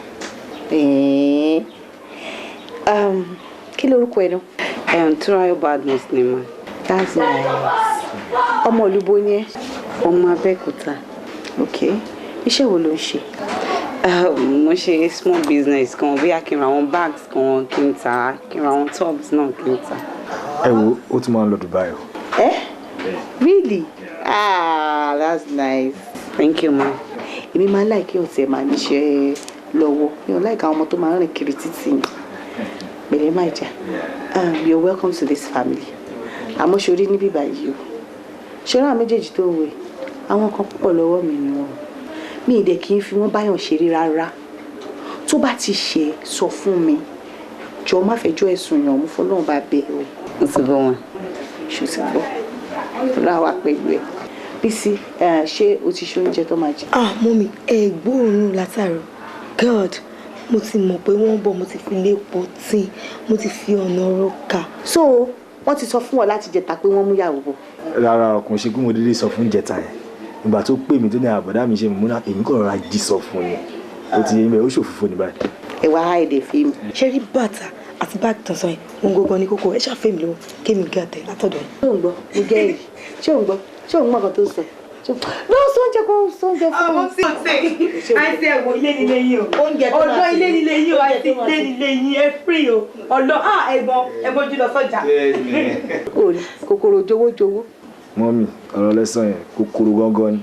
Kí lorúkọ ẹ náà? Túnráyọ̀ Badmus ni ma. That's nice. Ọmọ olúbo ni ẹ? Ọmọ Abẹ́òkúta. Ok. Iṣẹ́ wo ló ń ṣe? Mo ṣe small business kan, bóyá kí n ra àwọn bags kan kí n tà, kí n ra àwọn tops náà kí n tà. Ẹ wo, ó tún máa ń lọ Dubai o. Ẹ really? Ah, that's nice. Thank you, ma. Èmi máa ń like kí ọ̀tẹ̀ máa níṣẹ́ lọ́wọ́. Mi ò like àwọn ọmọ tó máa ń rìn kiri títì ni. Pẹ̀lẹ́ máa jà. You're welcome to this family. Àmọ́ ṣorí níbí báyìí o, ṣé àwọn méjèèjì tó wẹ̀, àwọn kan púpọ̀ lọ́wọ́ mi ni wọn. Mi ì dẹ̀ kí n fi wọ́n báyàn ṣeré rárá. Tó bá ti ṣe, sọ fún mi. Jọ, má fẹjọ́ ẹ̀sùn yàn mú, fọlọ́run bá bẹ̀ o. Mo ti bọ̀ wọn. Ṣó ti gbọ́? Ọlọ́run wà pẹ̀lú ẹ̀. Bísí, ṣé o ti ṣe oúnjẹ tó máa jẹ? Ah, mummy, ẹ gbóòórùn látàrọ. God, mo ti mọ̀ pé wọ́n ń bọ̀, mo ti fi ilé pọtí, mo ti fi ọ̀nà roka. So wọ́n ti sọ fún ọ láti jẹta pé wọ́n mú ìyàwó bọ̀? Rárá, ọkùnrin ṣe kí mo dédé sọ fún jẹta yẹn. Ìgbà tó pè mí tó ní àbọ̀dá mi ṣe mú náà, èmi kò rọra jí sọ fún ni. Ó ti yé mi, ó ṣòfófó ní báyìí. Ẹ wá èdè fíìmù. Ṣé rí bàtà àti báàgì tán sọ yẹn, òun gangan ní kókó. Ẹ ṣàfẹ́ mi lówó kémi gàtẹ̀ látọ̀dọ̀ yìí. Ṣé ò ń gbọ́? Mo jẹ́rìí. Ṣé ò ń gbọ́? Ṣé ò ń gbọ́ nǹkan tó ń sọ? Lọ sóúnjẹ, kó sóúnjẹ fún mi. Àwọn tí ò tẹ̀ àìsí ẹ̀wọ̀, ilé nílé yín o. Ọ̀dọ́ ilé nílé yín o, àìsí ilé nílé yín, ẹ free o. Ọ̀dọ́ ẹ̀gbọ́n jùlọ sọ́jà. Orí kòkòrò jowójowó. Mummy, ọ̀rọ̀ lẹ́sàn yẹn, kòkòrò gangan ni.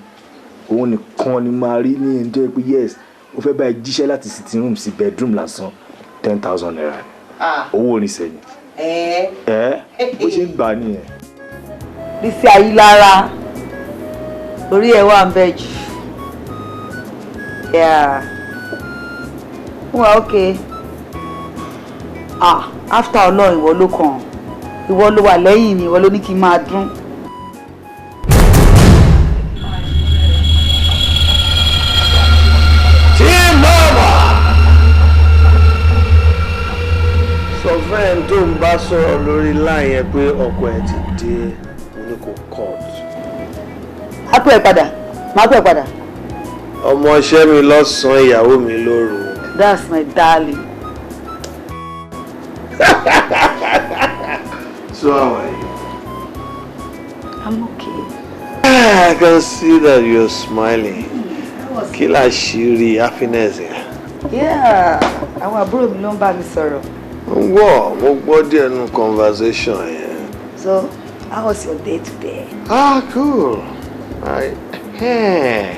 Òun nìkan ni máa rí ní ẹni tó yẹ pé yes, ó fẹ́ báyìí jíṣẹ́ láti sitting room sí bedroom lásán, ₦10,000 ni. Owó oníṣẹ́ ni. Ẹ bó ṣe ń gbà nìyẹn. Bísí Ayílára, orí ẹ wà ń bẹ jù. Yeah, wà okay. Ah, after Ọlọ́run, ìwọ ló kàn, ìwọ ló wà lẹ́yìn mi, ìwọ ló ní kí n máa dún. Tí mama sọ fún ẹni tó ń bá sọ̀rọ̀ lórí line yẹn pé ọkọ ẹ̀ ti dé, mo ní kó cut. Má pẹ́ padà, má pẹ́ padà. Ọmọọṣẹ́ mi lọ́sàn-án, ìyàwó mi lóru. That's my darling. So how are you? I'm okay. I can see that you're smiling. Kí làṣírí happiness yẹn? Yeah, àwọn àbúrò mi ló ń bá mi sọ̀rọ̀. Mo gbọ́, mo gbọ́ díẹ̀ nínú conversation yẹn. So, how was your day today? Ah, cool. Hey.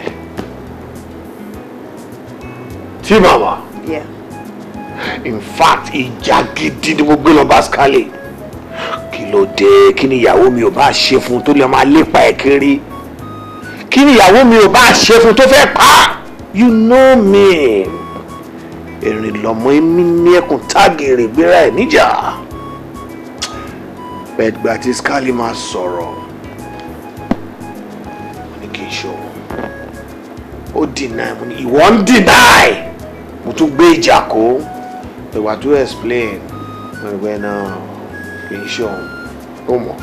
Tí màmá. Yeah. In fact, ìjà gidi ni mo gbé lọ bá Scarlett. Kí ló dé? Kí ni ìyàwó mi ò bá ṣe fún tó lè máa lépa ẹ̀ kiri? Kí ni ìyàwó mi ò bá ṣe fún tó fẹ́ pa? You know me. Èrìn lọmọ èmi ní ẹkùn tágìrì gbéra ẹ̀ níjà. Bẹ́ẹ̀gbà tí Scarlett máa sọ̀rọ̀, mo ní kí n ṣe òun. Ó deny, mo ní ìwọ ń deny. Mo tún gbé ìjà kó. Ìwà tó explain, mo ní pé náà kì í ṣe òun. Ó mọ̀,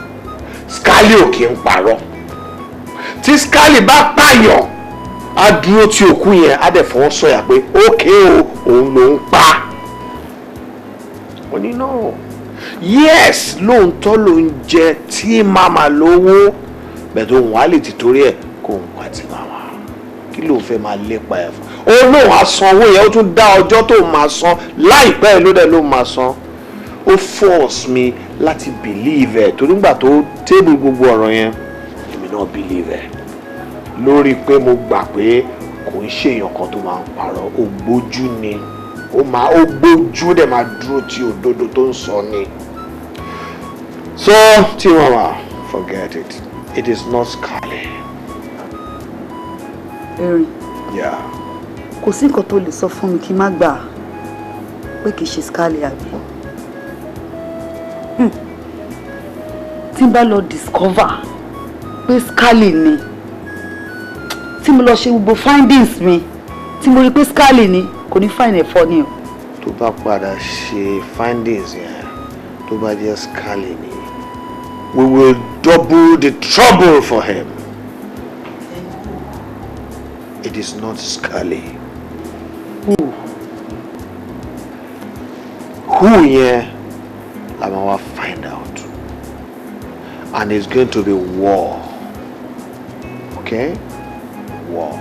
Scarlett ò kì í parọ́. Tí Scarlett bá pààyàn, á dúró tí òkú yẹn, á dẹ̀ fọwọ́ sọ̀yà pé ókè o, òun ló ń pa. Ó ní no. Yes, lóòótọ́ ló ń jẹ tí màmá lówó, bẹ̀tẹ̀ òun á lè ti torí ẹ̀ kó òun pa tí màmá. Kí ló fẹ́ máa lépa ẹ̀ fún? Ó lóun á san owó yẹn, ó tún dá ọjọ́ tó máa san láìpẹ́ ló dẹ̀ ló máa san. Ó force mi láti believe ẹ̀ torí nígbà tó table gbogbo ọ̀rọ̀ yẹn, èmi náà believe ẹ̀. Lórí pé mo gbà pé kò ń ṣèyàn kan tó máa ń parọ́, ògbójú ni. Ó máa ó gbójú dẹ̀ máa dúró tí òdodo tó ń sọ ni. So, Tiwawa, forget it. It is not Scarlett. Erin. Yeah. Kò sí nǹkan tó lè sọ fún mi kí n má gbà pé kì í ṣe Scarlett àbí. Tí n bá lọ discover pé Scarlett ni, tí mo lọ ṣe gbogbo findings mi, tí mo rí pé Scarlett ni, kò ní find ẹ̀ funny o. Tó bá padà ṣe findings yẹn, tó bá jẹ́ Scarlett ni, we will double the trouble for him. It is not Scarlett. Who? Who yẹn la máa wá find out. And it's going to be war. Okay? War.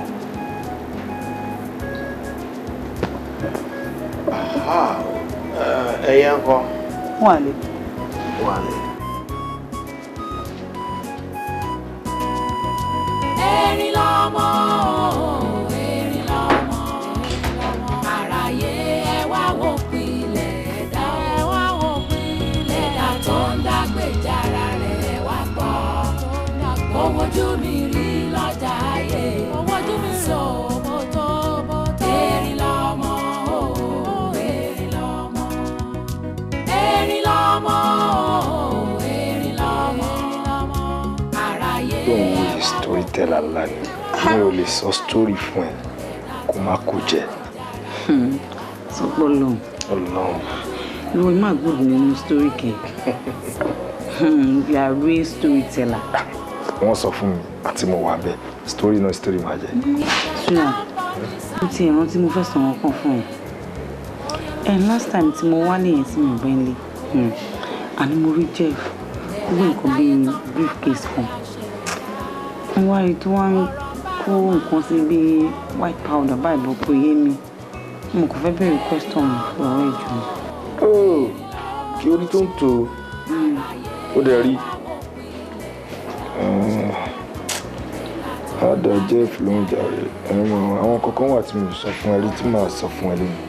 Aha. Ẹyẹ ńkọ́? Wọ́n á lè. Wọ́n á lè. Erin lọ́mọ, erin lọ́mọ, àráyé ẹ wá wò pilẹ̀ ẹ̀dá, ẹ wá wò pilẹ̀ ẹ̀dá tó ń dágbèjára rẹ̀ ẹ wá gbọ́. Owó ojú mi rí lọ́jà ayé, owó ojú mi sọ mọ́tò mọ́tò. Erin lọ́mọ, erin lọ́mọ, erin lọ́mọ, erin lọ́mọ, àráyé ẹ wá wò. Storyteller ńlá ni mi ò lè sọ story fún ẹ kó má kó jẹ. Sọpọ́ lọ. Ọlọ́run. Ìwọ má gbọ́dọ̀ nínú story kẹ. You are real storyteller. Wọ́n sọ fún mi àti mo wà bẹ́ẹ̀ story náà story máa jẹ. Ṣúnà, mo ti rántí mo fẹ́ sọ̀rọ̀ kan fún ẹ. Ẹ last time tí mo wá nìyẹn tí mo bẹ́ ń lé, àní mo rí Jeff ó gbé nǹkan bíi briefcase kan. Mo wá rí tó wá ń kó nǹkan sí bíi white powder báyìí bọ̀ kò yé mi. Mo kàn fẹ́ bẹ̀rẹ̀ question lọ́wọ́ ẹ̀ jù. Kí orí tó ń tò ó dẹ̀ rí. Àdá Jeff ló ń jàre. Àwọn kankan wà tí mo sọ fún ẹ rí tí màá sọ fún ẹ lónìí.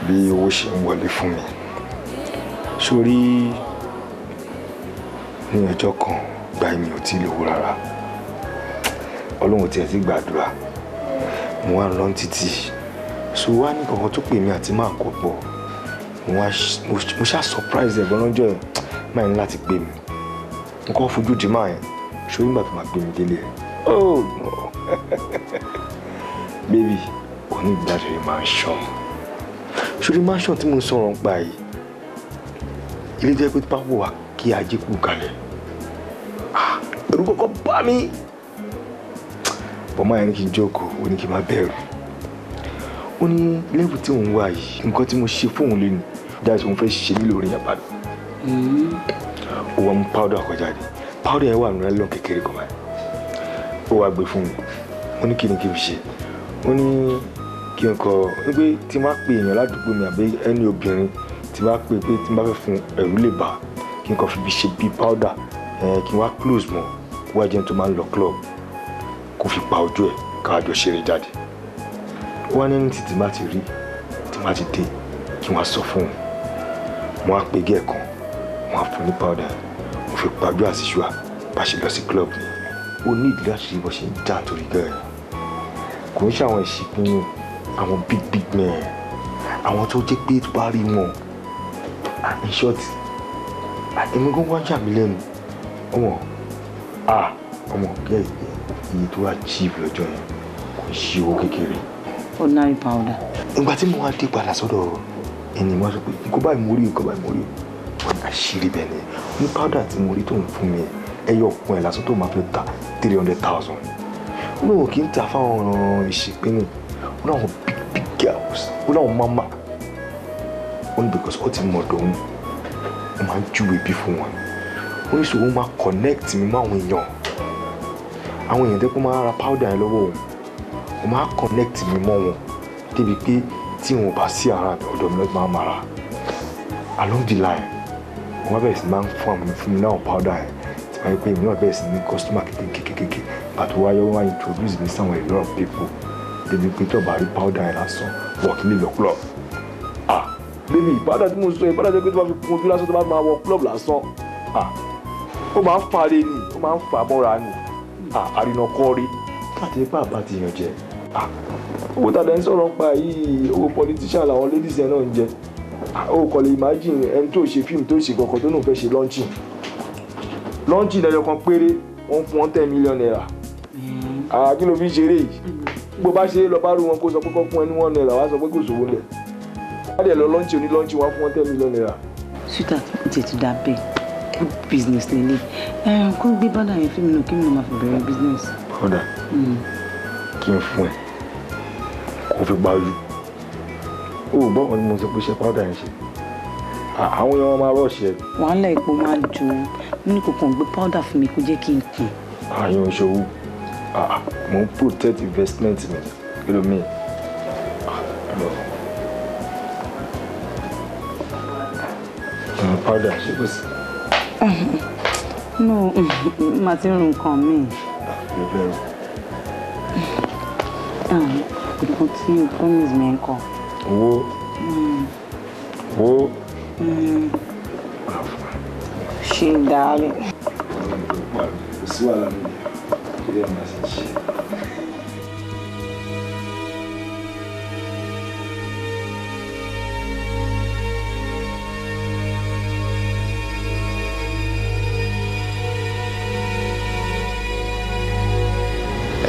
Bí owó ṣe ń wọlé fún mi. Sórí ní ọjọ́ kan gba èmi ò tí ì lówó rárá. Ọlọ́run tiẹ̀ ti gbàdúrà. Mo wá ń lọ títì. So wá ní kankan tó pè mí àti máa kọ̀ pọ̀. Mo ṣá surprise ẹ̀gbọ́n lọ́jọ́ ẹ̀ máa ní láti pè mí. Mo kọ́ fojú di máa yẹn. Ṣé nígbà tó máa gbé mi délé ẹ̀? Oh no! Baby, onígbàdúrà mansion. Ṣorí mansion tí mo ń sọ̀rọ̀ ń pa yìí. Ilé jẹ́ pé pápá wà kí ajé kú kalẹ̀. Ẹ̀rù kọ́kọ́ bá mi. Bọ̀mọ́ yẹn ní kí n jókòó, ó ní kí n má bẹ̀rù. Ó ní lẹ́bù tí òun wà yìí, nǹkan tí mo ṣe fóun lé ní. Dáìsí òun fẹ́ ṣe mí lórí yàrá. Ó wá mú powder kọjáde. Powder yẹn wà nínú ẹlọ́n kékeré kan báyìí. Ó wá gbé fún mi. Mo ní kí ni kí n ṣe. Ó ní kí n kọ wípé tí n bá pe èèyàn ládùúgbò mi àbí ẹni obìnrin tí n bá pe pé tí n bá fẹ́ fún ẹ̀rù lè bà kí n kọ fi bí ṣe bí powder kí n wá close mọ́ kó wá jẹun tó máa ń lọ club kó fi pa ojú ẹ̀ ká jọ ṣeré jáde. Ó wá ní títí má ti rí tí má ti dé kí n wá sọ fún un. Mo wá pe gẹ́ẹ̀ kan mo wá fún ní powder. Mo fi pàdé àṣìṣúà bá ṣe lọ sí club ni. Ó ní ìdílé àṣírí bó ṣe ń jà torí gẹ́ẹ̀. Kò ń ṣe àwọn ìṣìpín àwọn big big men àwọn tó jẹ́ pé tó bá rí wọn. In short, èmi gan wá yà mí lẹ́nu. Ọmọ ọmọ gẹ́ẹ̀ iye tó achieve lọ́jọ́ yẹn kò ń ṣe owó kékeré. Ordinary powder. Ìgbà tí mo wá dé padà sọ́dọ̀ ẹni mo wá sọ pé nǹkan báyìí mo rí nǹkan báyìí mo rí. Àṣírí bẹ́ẹ̀ ni ní powder tí mo rí tó ń fún mi ẹyọ ọ̀pọ̀ ẹ̀ lásán tó máa fi ta 300,000. Ó lóun kì í ta fáwọn ìṣìpínì, ó láwọn big big girls, ó láwọn mama, Ó ní because ó ti mọ̀ dòun, ó máa ń júwe bí fún wọn. Ó ní sòwò máa connect mi mọ́ àwọn èèyàn. Àwọn èèyàn tó kó máa ra powder yẹn lọ́wọ́ òun, ó máa connect mi mọ́ wọn débi pé tí wọn ò bá sí ara mi, ọ̀dọ̀ mi lọ́ọ́ máa mara. Along the line, wọ́n bá bẹ̀rẹ̀ sí máa ń fún àwọn fún mi náà powder yẹn, tí wọ́n yẹ pé èmi náà bẹ̀rẹ̀ sí ní customer kékeré. Pàtó wáyé, wọ́n wá introduce mi sáwọn a lot of people débi pé tó bá rí powder yẹn lásán, wọ́n kì í lè lọ club. Ah baby, powder tí mo sọ yẹn, powder tó pé tó bá fi kún ojú lásán, tó bá máa wọ club lásán, ah ó máa ń fa lé ní, ó máa ń fa mọ́ra ni. Ah, àrìnà kọ́rí láti ipá àbá ti yàn jẹ. Ah, owó tàdé ń sọ̀rọ̀ pa yìí, owó politician làwọn ladies yẹn náà ń jẹ. Ó kò lè imagine ẹni tó ṣe fíìmù, tó ṣe kankan, tó náà fẹ́ ṣe launching, launching lẹ́yọ kan péré, wọ́n fún wọn ₦10 million. Ah, kí ló fi ń ṣeré yìí? Bó bá ṣe lọ bá rú wọn, kó sọ pé kó fún ẹ ní ₦1, wá sọ pé kò sówó lẹ̀. Wọ́n dẹ̀ lọ launching oní launching, wọ́n fún wọn ₦10 million. Sweetheart, ó ti dá bẹ́ẹ̀, good business lélẹ̀. Ẹ kó gbé bọ́dà yẹn fún mi náà, kí mi náà máa fi bẹ̀rẹ̀ business. Kódà kí n fún ẹ kó fi gba ojú o, gbọ́ kan tí mo sọ pé ṣe powder yẹn ṣe, àwọn èèyàn máa rush ẹ. Wàhálà epo máa dùn mí ní kò kàn gbé powder fún mi, kó jẹ́ kí n kùn. Àyàn ìṣòwò, mo ń protect investment mi, kí ló mean? No. Powder ṣé kò sí? No, màá ti rún nǹkan mi. Ló bẹ̀rù. Nǹkan tí o promise mi ń kọ. Owó. Owó. Ṣé darling. Kò sí wàhálà mi, kí lè máa ṣe ṣe.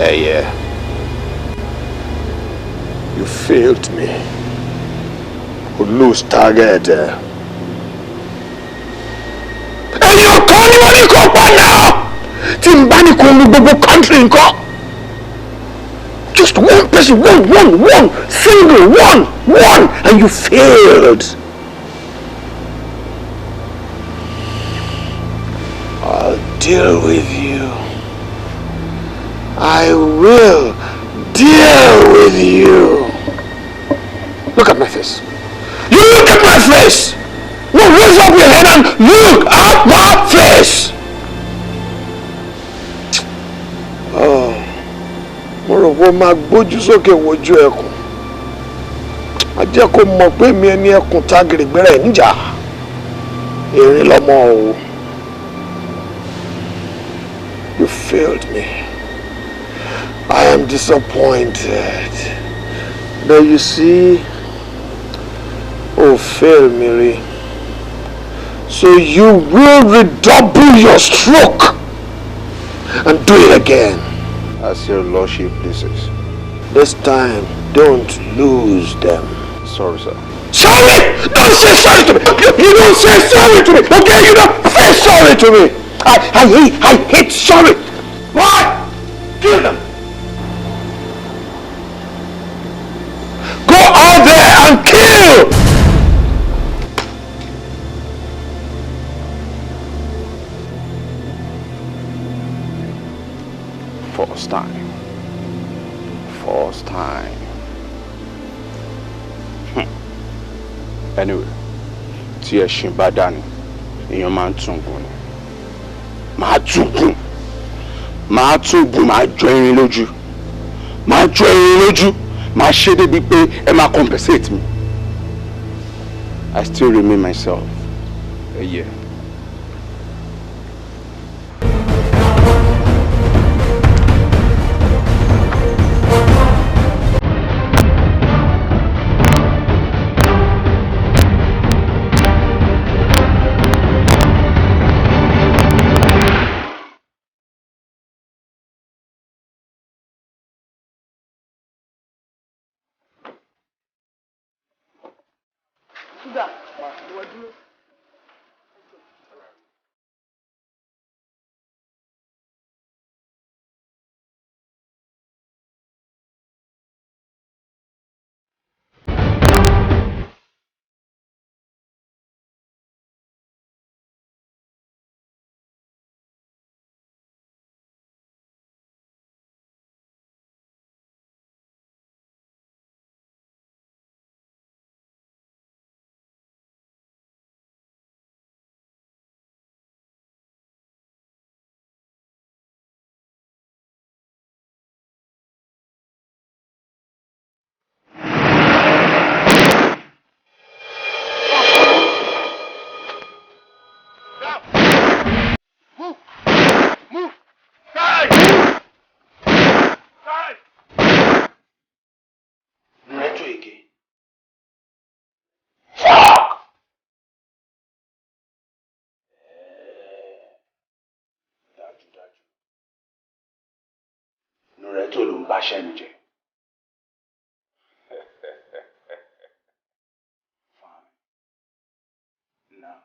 Hey, yeah. You failed me. You lose target. Ẹ̀yin ọkọ ni wọ́n ní kó pa náà. Tí n bá ní kó lu gbogbo country nǹkan. Just one person, one, one, one, single, one, one, and you failed. I'll deal with you. I will deal with you. Look at my face. You look at my face. No, raise up your head and look at my face. Oh, mo rò pé o máa gbójú sókè wojú ẹkùn. A jẹ́ kó mọ̀ pé mi ẹni ẹkùn tá gèrègbèrè níjà. Erin lọ́mọ o. You failed me. I am disappointed. But you see, oh, fail me. So you will redouble your stroke and do it again. As your lordship pleases. This time, don't lose them. Sorry, sir. Sorry! Don't say sorry to me! You don't say sorry to me! Okay? You don't say sorry to me! I hate sorry! Why? Kill them! Go out there and kill! First time. First time. Anyway, tí ẹṣin bá dání, èèyàn máa ń tún gùn ni. Màá tún gùn. Màá tún gùn, màá jọ irin lójú. Màá jọ irin lójú. Màá ṣe débi pé ẹ máa compensate mi. I still remain myself. Yeah. Sugar, ìwọ dúró. So ló ń bá ṣẹ́ mi jẹ́. Fine. Now,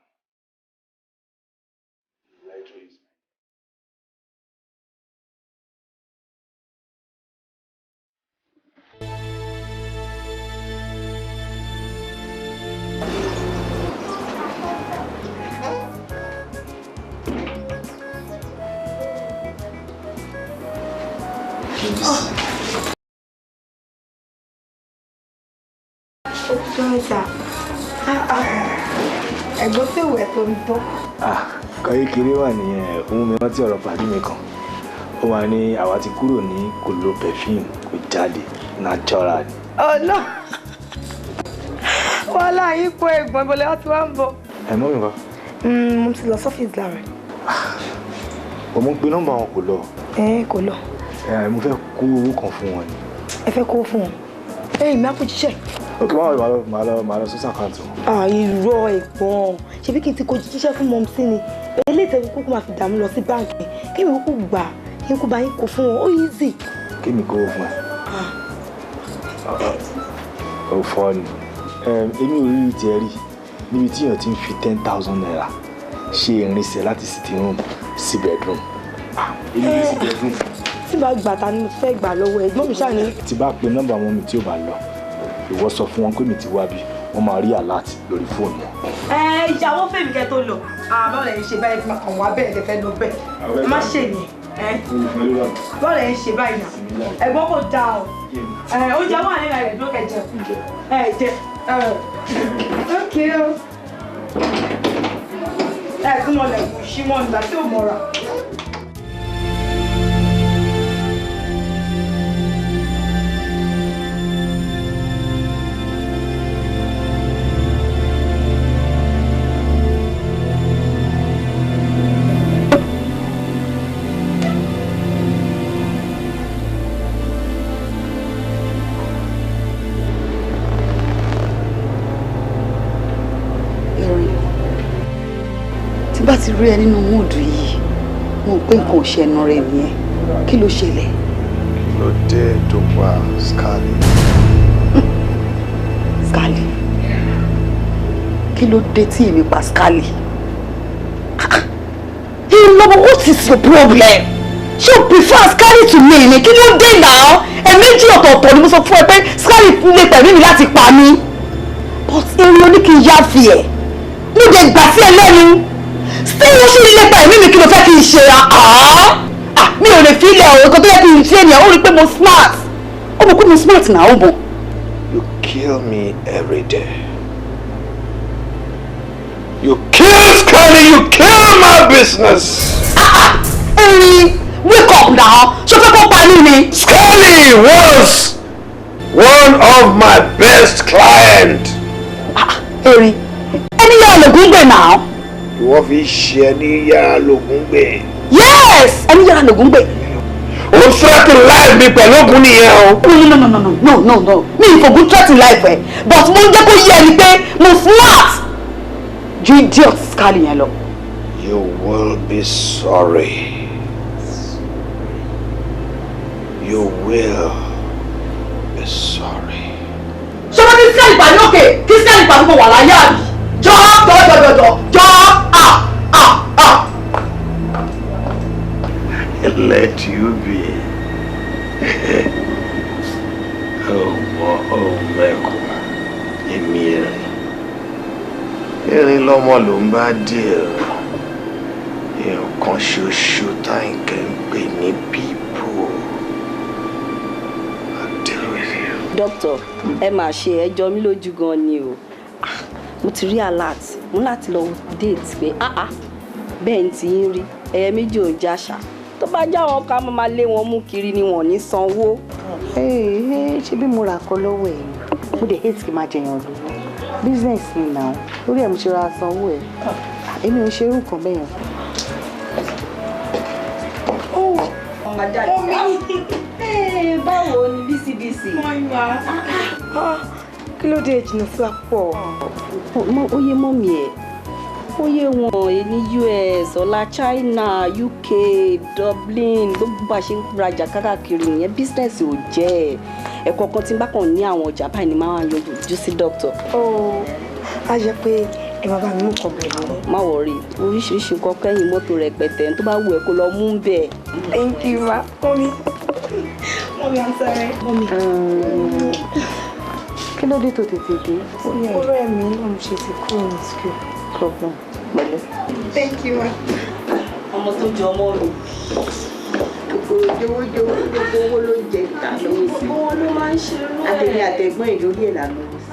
Leto is Mẹ́ta. Ẹ̀gbọ́n tí ìwẹ̀ tó ń tọ́. Kékeré wà nìyẹn, òun mi rántí ọ̀rọ̀ pàdé mi kan. Ó wà ní àwa ti kúrò ní kò lo perfume, kò jáde, natural. Ọ̀nà wàhálà yìí pọ̀ ẹ̀gbọ́n ìbọ̀lẹ̀ wá ti wá ń bọ̀. Ẹ mọ́ mi kọ́. Mo ti lọ sọ́fíìsì láàárọ̀. Mo ń pe nọ́mbà wọn kò lọ. Ẹ kò lọ. Mo fẹ́ kó owó kan fún wọn ni. Ẹ fẹ́ kó fún wọn? Ẹ̀yìn mi á kó jíṣẹ́. Ok, màá lọ sọ́sà kan tó. Irọ́ ẹ̀gbọ́n, ṣebí kí n ti kó jíṣẹ́ fún mọ́mísí ni. Eléyìí tẹ́lẹ̀ kúkú máa fi dààmú lọ sí báǹkì. Kí mi kúkú gbà kí n kú bá yín kó fún wọn, ó easy. Kí mi kó fún ẹ? Ó fọ́ ni. Èmi ò rí tiẹ̀ rí níbi tí èèyàn ti ń fi 10,000 naira ṣe ìrìnsẹ̀ láti sitting room sí bedroom. Èmi ò rí sí bedroom. Tí bá gbà ta ni mo fẹ́ gbà lọ́wọ́ ẹ̀gbọ́n mi ṣáà ní. Tí bá pe nọ́mbà mọ́ mi tí ò bá lọ, ìwọ sọ fún wọn pé mi ti wá bí wọ́n máa rí alert lórí fóònù wọn. Ẹ ìyàwó fèmí kẹ tó lọ, báwo lẹ ń ṣe báyìí fún akàn wá bẹ́ẹ̀ lẹ fẹ́ lọ bẹ́ẹ̀ ẹ má ṣe yẹn báwo lẹ ń ṣe báyìí náà ẹ̀gbọ́n kò dáa o, oúnjẹ wà nínú rẹ̀ dúró kẹjẹ ẹ jẹ ókè o ẹ tún mọ lẹkùn sí mọ nígbà tí ò mọra. Bá ti rí ẹ nínú múùdù yìí, mo pé nǹkan ò ṣe ẹnu rẹ nìyẹn. Kí ló ṣẹlẹ̀? Kí ló dé tó pa Scarlett? Scarlett? Kí ló dé tí èmi pa Scarlett? Hey, Lobo, what is your problem? Ṣé o prefer Scarlett to me ni? Kí ló dé náà? Ẹ̀ẹ̀mejì ọ̀tọ̀ọ̀tọ̀ ni mo sọ fún ẹ pé Scarlett lè pẹ̀lú mi láti pa mí. But erin oní kì í yá fi ẹ̀. Mo dẹ̀ gbà sí ẹ lẹ́nu. Ṣé wọ́n ṣe lépa ẹ̀mí mi kí ló fẹ́ kí n ṣe? Mi ò lè fi ilẹ̀ ọ̀rọ̀ kan tó yẹ kí n ṣe ènìyàn ó rí pé mo smart. Ó mọ̀ pé mo smart náà ó mọ̀. You kill me every day. You kill Scully, you kill my business. Erin, wake up now. Ṣé o fẹ́ kó pa mí ni? Scully was one of my best clients. Erin, ẹni yà lògùn gbè náà. Ìwọ fi ṣe ẹni yára lògùn gbè. Yes, ẹni yára lògùn gbè. O threaten life mi pẹ̀lú ògùn nìyẹn o. No no no no no no no, mi ì fògùn threaten life ẹ, but mo ń jẹ́ kó yé ẹni pé mo smart ju idiot Scully yẹn lọ. You will be sorry. You will be sorry. Ṣé wọ́n ní Scully pàdé òkè kí Scully pàdé mo wà láyé àbí? Jọ jọ jọ jọ jọ jọ ah ah ah. Let you be. Oh, oh, mẹ́kọ̀ọ́, èmi erin. Erin lọ́mọ ló ń bá deal. Èèyàn kan ṣoṣo táǹkẹ́ ń pè ní people. I'll deal with you. Doctor, ẹ máa ṣe ẹjọ́ mi lójú gan ni o. Mo ti rí alert, mo láti lọ date pé bẹ́ẹ̀ ni ti ń rí ẹyẹ méjì ò ń jàṣà tó bá já wọn ká máa lé wọn mú kiri ni wọn ò ní sanwó. Ṣé bí mo rà kọ lọ́wọ́ ẹ̀ ni mo dẹ̀ hate kí n máa jẹyàn lówó business mi náà lórí ẹ̀ mo ṣe ra sanwó ẹ̀ èmi ò ń ṣerú nǹkan bẹ́ẹ̀ yẹn. Báwo ni BCBC? Kí ló dé jìnnà sí wa pọ̀? Ó yé mọ́mì ẹ̀ Ó yé wọn ní US, ọ̀la China, UK, Dublin, gbogbo bá a ṣe ń rajà káàkiri nìyẹn, business ò jẹ́ ẹ̀. Ẹ̀kọ̀ọ̀kan tí n bá kàn ní àwọn ọjà báyìí ni máa ń yọjú sí doctor. Ó á jẹ́ pé ẹ máa bá mi mú nǹkan bẹ̀rẹ̀ lọ. Má worry, oríṣiríṣi nǹkan kẹ́yìn mọ́tò rẹpẹtẹ tó bá wù ẹ́ kó lọ mú bẹ́ẹ̀. Thank you, ma. Mommy. Mommy, I'm sorry. Mommy. Kí ló dé tó tètè dé? Ọ̀rẹ́ mi náà mo ṣe ti kúrò ní school. Problem. Pẹ̀lẹ́. Thank you, ma. Ọmọ tó jọ ọmọ mi. Kòkòrò jowójowó, gbogbo owó ló ń jẹ ìta lówó sí. Gbogbo wọn ló máa ń ṣe irú ẹ̀. Àtẹ̀mí àtẹ̀gbọ́n ìlórí ẹ̀ là ń lówó sí.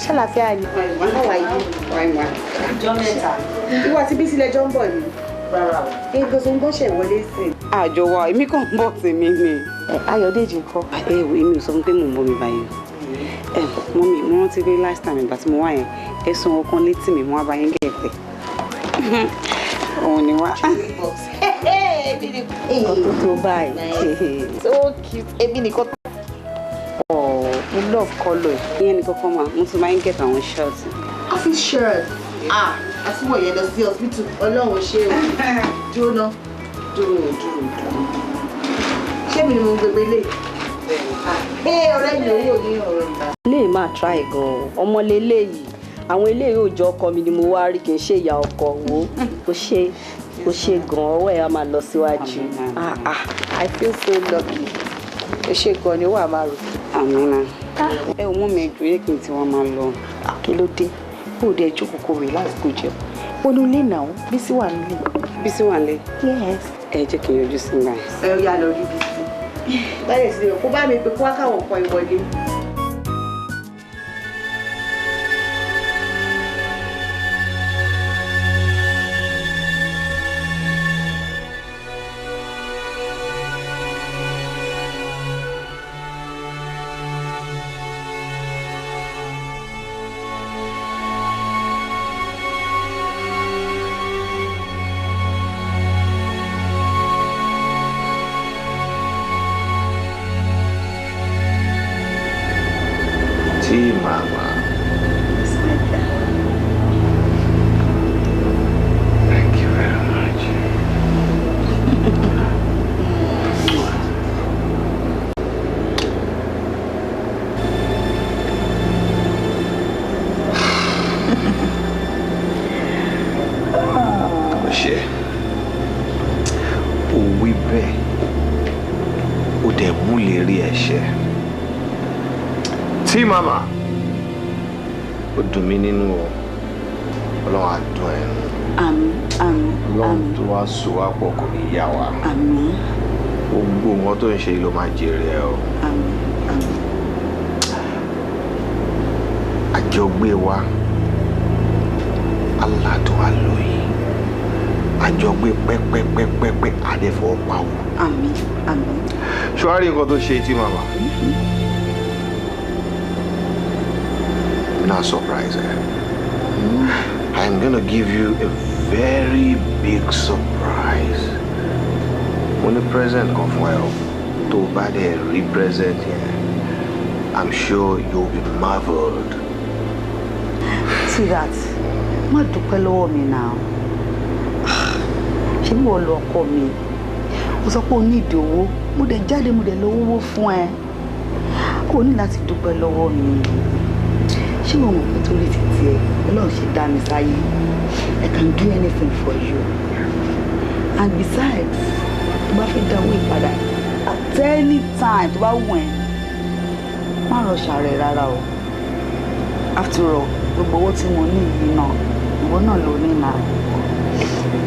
Ṣàlàfíà ni wọ́n wà yìí. Ìjọ mẹ́ta. Ìwọ àti Bísí lẹjọ́ ń bọ̀ ni. Rárá o. Nǹkan tó ń gbọ́sẹ̀ wọlé sí i. Àjọ wa, èmi kàn ń bọ̀ tèmi ni. Ayọ̀dèjì ńkọ́? Ẹ wo, èmi ò sọ fún pé mò ń bọ̀ mi báyìí o. Ẹ mọ́mí, mo rántí pé last time ìgbà tí mo wá yẹn, ẹ sọ ọkàn létí mi, mo wá bá yín gẹ̀ẹ́tẹ̀. Òun ni wá. Nǹkan tó tó báyìí. So cute, èmi nìkan. Mo love colour ẹ̀. Ìyẹn ni kọ́kọ́ máa, mo tún máa ń get àwọn shirt. Office shirt. Ah, àtúwọ̀ yẹn lọ sí hospital, Ọlọ́run ṣe o. Dúró ná, dúró, dúró, dúró. Ṣé mi ni mo ń gbégbé lé? Ẹ ọ̀rẹ́ mi owó ní ọ̀rọ̀ ìgbà. Lè máa try gan-an, ọmọ leléyìí, àwọn eléyìí ò jọ ọkọ mi ni mo wá rí, kì í ṣe ìyá ọkọ wo. Ó ṣe, ó ṣe gan-an, ọwọ́ ẹ̀ á máa lọ síwájú. Ah ah, I feel so lucky. Ó ṣe gan-an ni ó wà máa rò. Àmín náà. Ẹ ò mú mi ẹjọ́ yẹ kí n tí wọ́n máa lọ. Kí ló dé? Kó o dé jókòó kó relax kó jẹun. Wọnú ilé náà, Bísí wà nílé. Bísí wà nílé? Yes. Ẹ jẹ́ kí n yọjú sí báyìí. Ẹ ó yá lọ rí Bísí. Báyọ̀ sí kó bá mi pé kó wá káwọn kan ìwọlé. Tí màmá. Thank you very much. Ó ṣe, ó wí bẹ́ẹ̀, ó dẹ̀ mú lè rí ẹ̀ṣẹ̀. Tí màmá, ó dùn mí nínú o, Ọlọ́run á dùn ẹ́ nù. Àmín, àmín. Ọlọ́run tó wá so wá pọ̀ kò ní yà wá. Àmín. Gbogbo nǹkan tó ń ṣe ló máa jèrè ẹ o. Àmín, àmín. Àjọgbé wa aládùn alóyin, àjọgbé pẹ́pẹ́pẹ́pẹ́ àdẹ́fọ́ pa wò. Àmín, àmín. Ṣùwárí nǹkan tó ṣe tí màmá. Not surprise. I'm gonna give you a very big surprise. Mo ní present kan fún ẹ o. Tó o bá dẹ̀ rí present yẹn, I'm sure you'll be marveled. See that? Má dúpẹ́ lọ́wọ́ mi náà. Ṣé bí wọ́n lọ ọkọ mi? Mo sọ pé o ní ìdí owó. Mo dẹ̀ jáde, mo dẹ̀ lọ owó fún ẹ. O ní láti dúpẹ́ lọ́wọ́ mi. Ṣé o mọ̀ pé torí ti tiẹ̀ Ọlọ́run ṣe dá mi sáyé? I can do anything for you. And besides, tó bá fẹ́ dá owó ìpadà at any time tó bá wù ẹ́, má rọṣà rẹ̀ rárá o. After all, gbogbo owó tí mo ní yìí náà, ìwọ náà ló ní náà.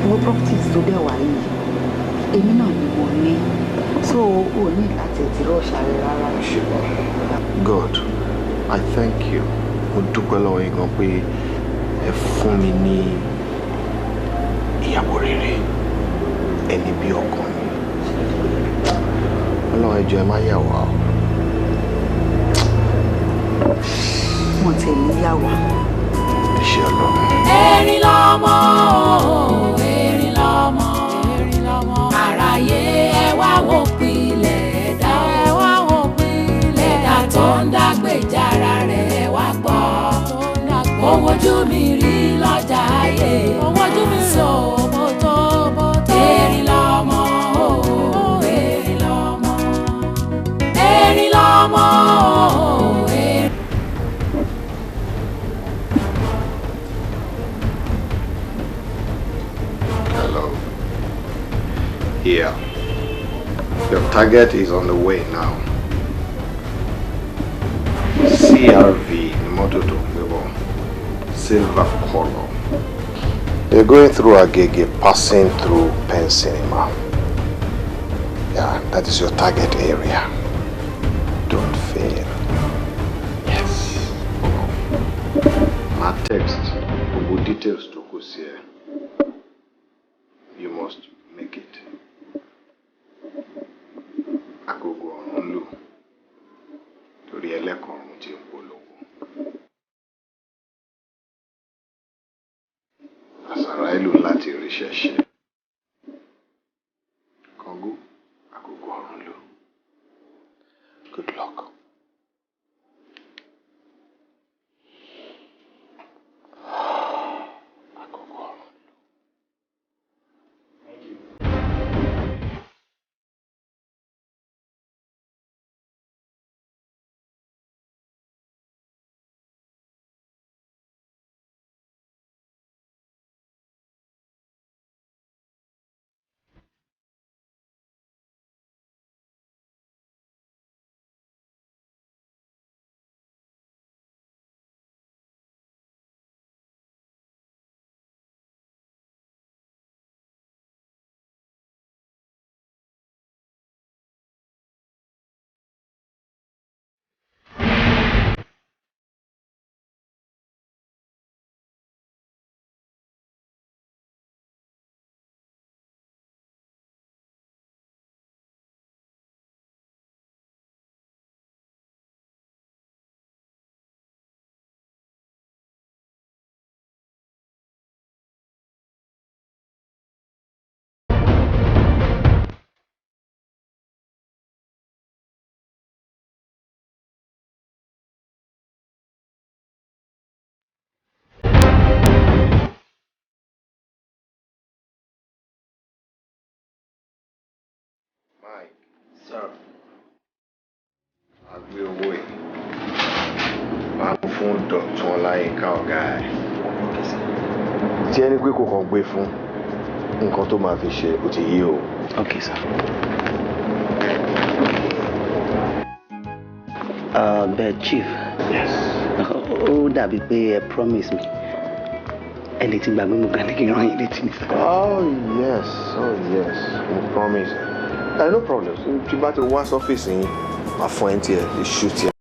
Gbogbo properties tó dẹ̀ wá yìí, èmi náà ni mo ní. So o ní láti ti rọṣà rẹ̀ rárá. God, I thank you. Mo dúpẹ́ lọ́wọ́ yín gan pé ẹ fún mi ní ìyàwó rere, ẹni bí ọkàn mi. Ọlọ́run ẹ jọ̀ọ́ ẹ má yà wá o. Wọ́n ti ní yà wá. Ẹ ṣé Ọlọ́run. Erin lọ́mọ o, erin lọ́mọ, erin lọ́mọ. Àráyé ẹ wá wò pilẹ̀ Yeah. Your target is on the way now. CRV ni mọ́tò tó ń gbé bọ̀. Silver color. They're going through Agege, passing through Pen Cinema. Yeah, that is your target area. Don't fail. Yes. My text, gbogbo details tó kù sí ẹ. You must make it. Agogo ọ̀run ń lù torí ẹlẹ́kọ̀ọ́run ti ń polówó. Àsàrà ìlú láti ríṣẹ́ ṣe. Kàngó, agogo ọ̀run lù. Good luck. Agogo ọ̀run. Mike. Sir. A gbé owó yìí. Máa ń fún Dọ̀tun Ọláyínká ọ̀gá ẹ̀. Tí ẹni pé kò kàn gbé fún nǹkan tó máa fi ṣe, ó ti yé o. Okay, sir. But chief. Yes. Ó dàbí pé ẹ promise me. Ẹ lè ti gbàgbé, mo kàn ní kí n rán yín létí ní sir. Oh yes, oh yes, mo promise. No problem. Tí bá ti wá sọ́fíìsì yín, máa fún ẹ ní tiẹ̀, iṣu tiẹ̀.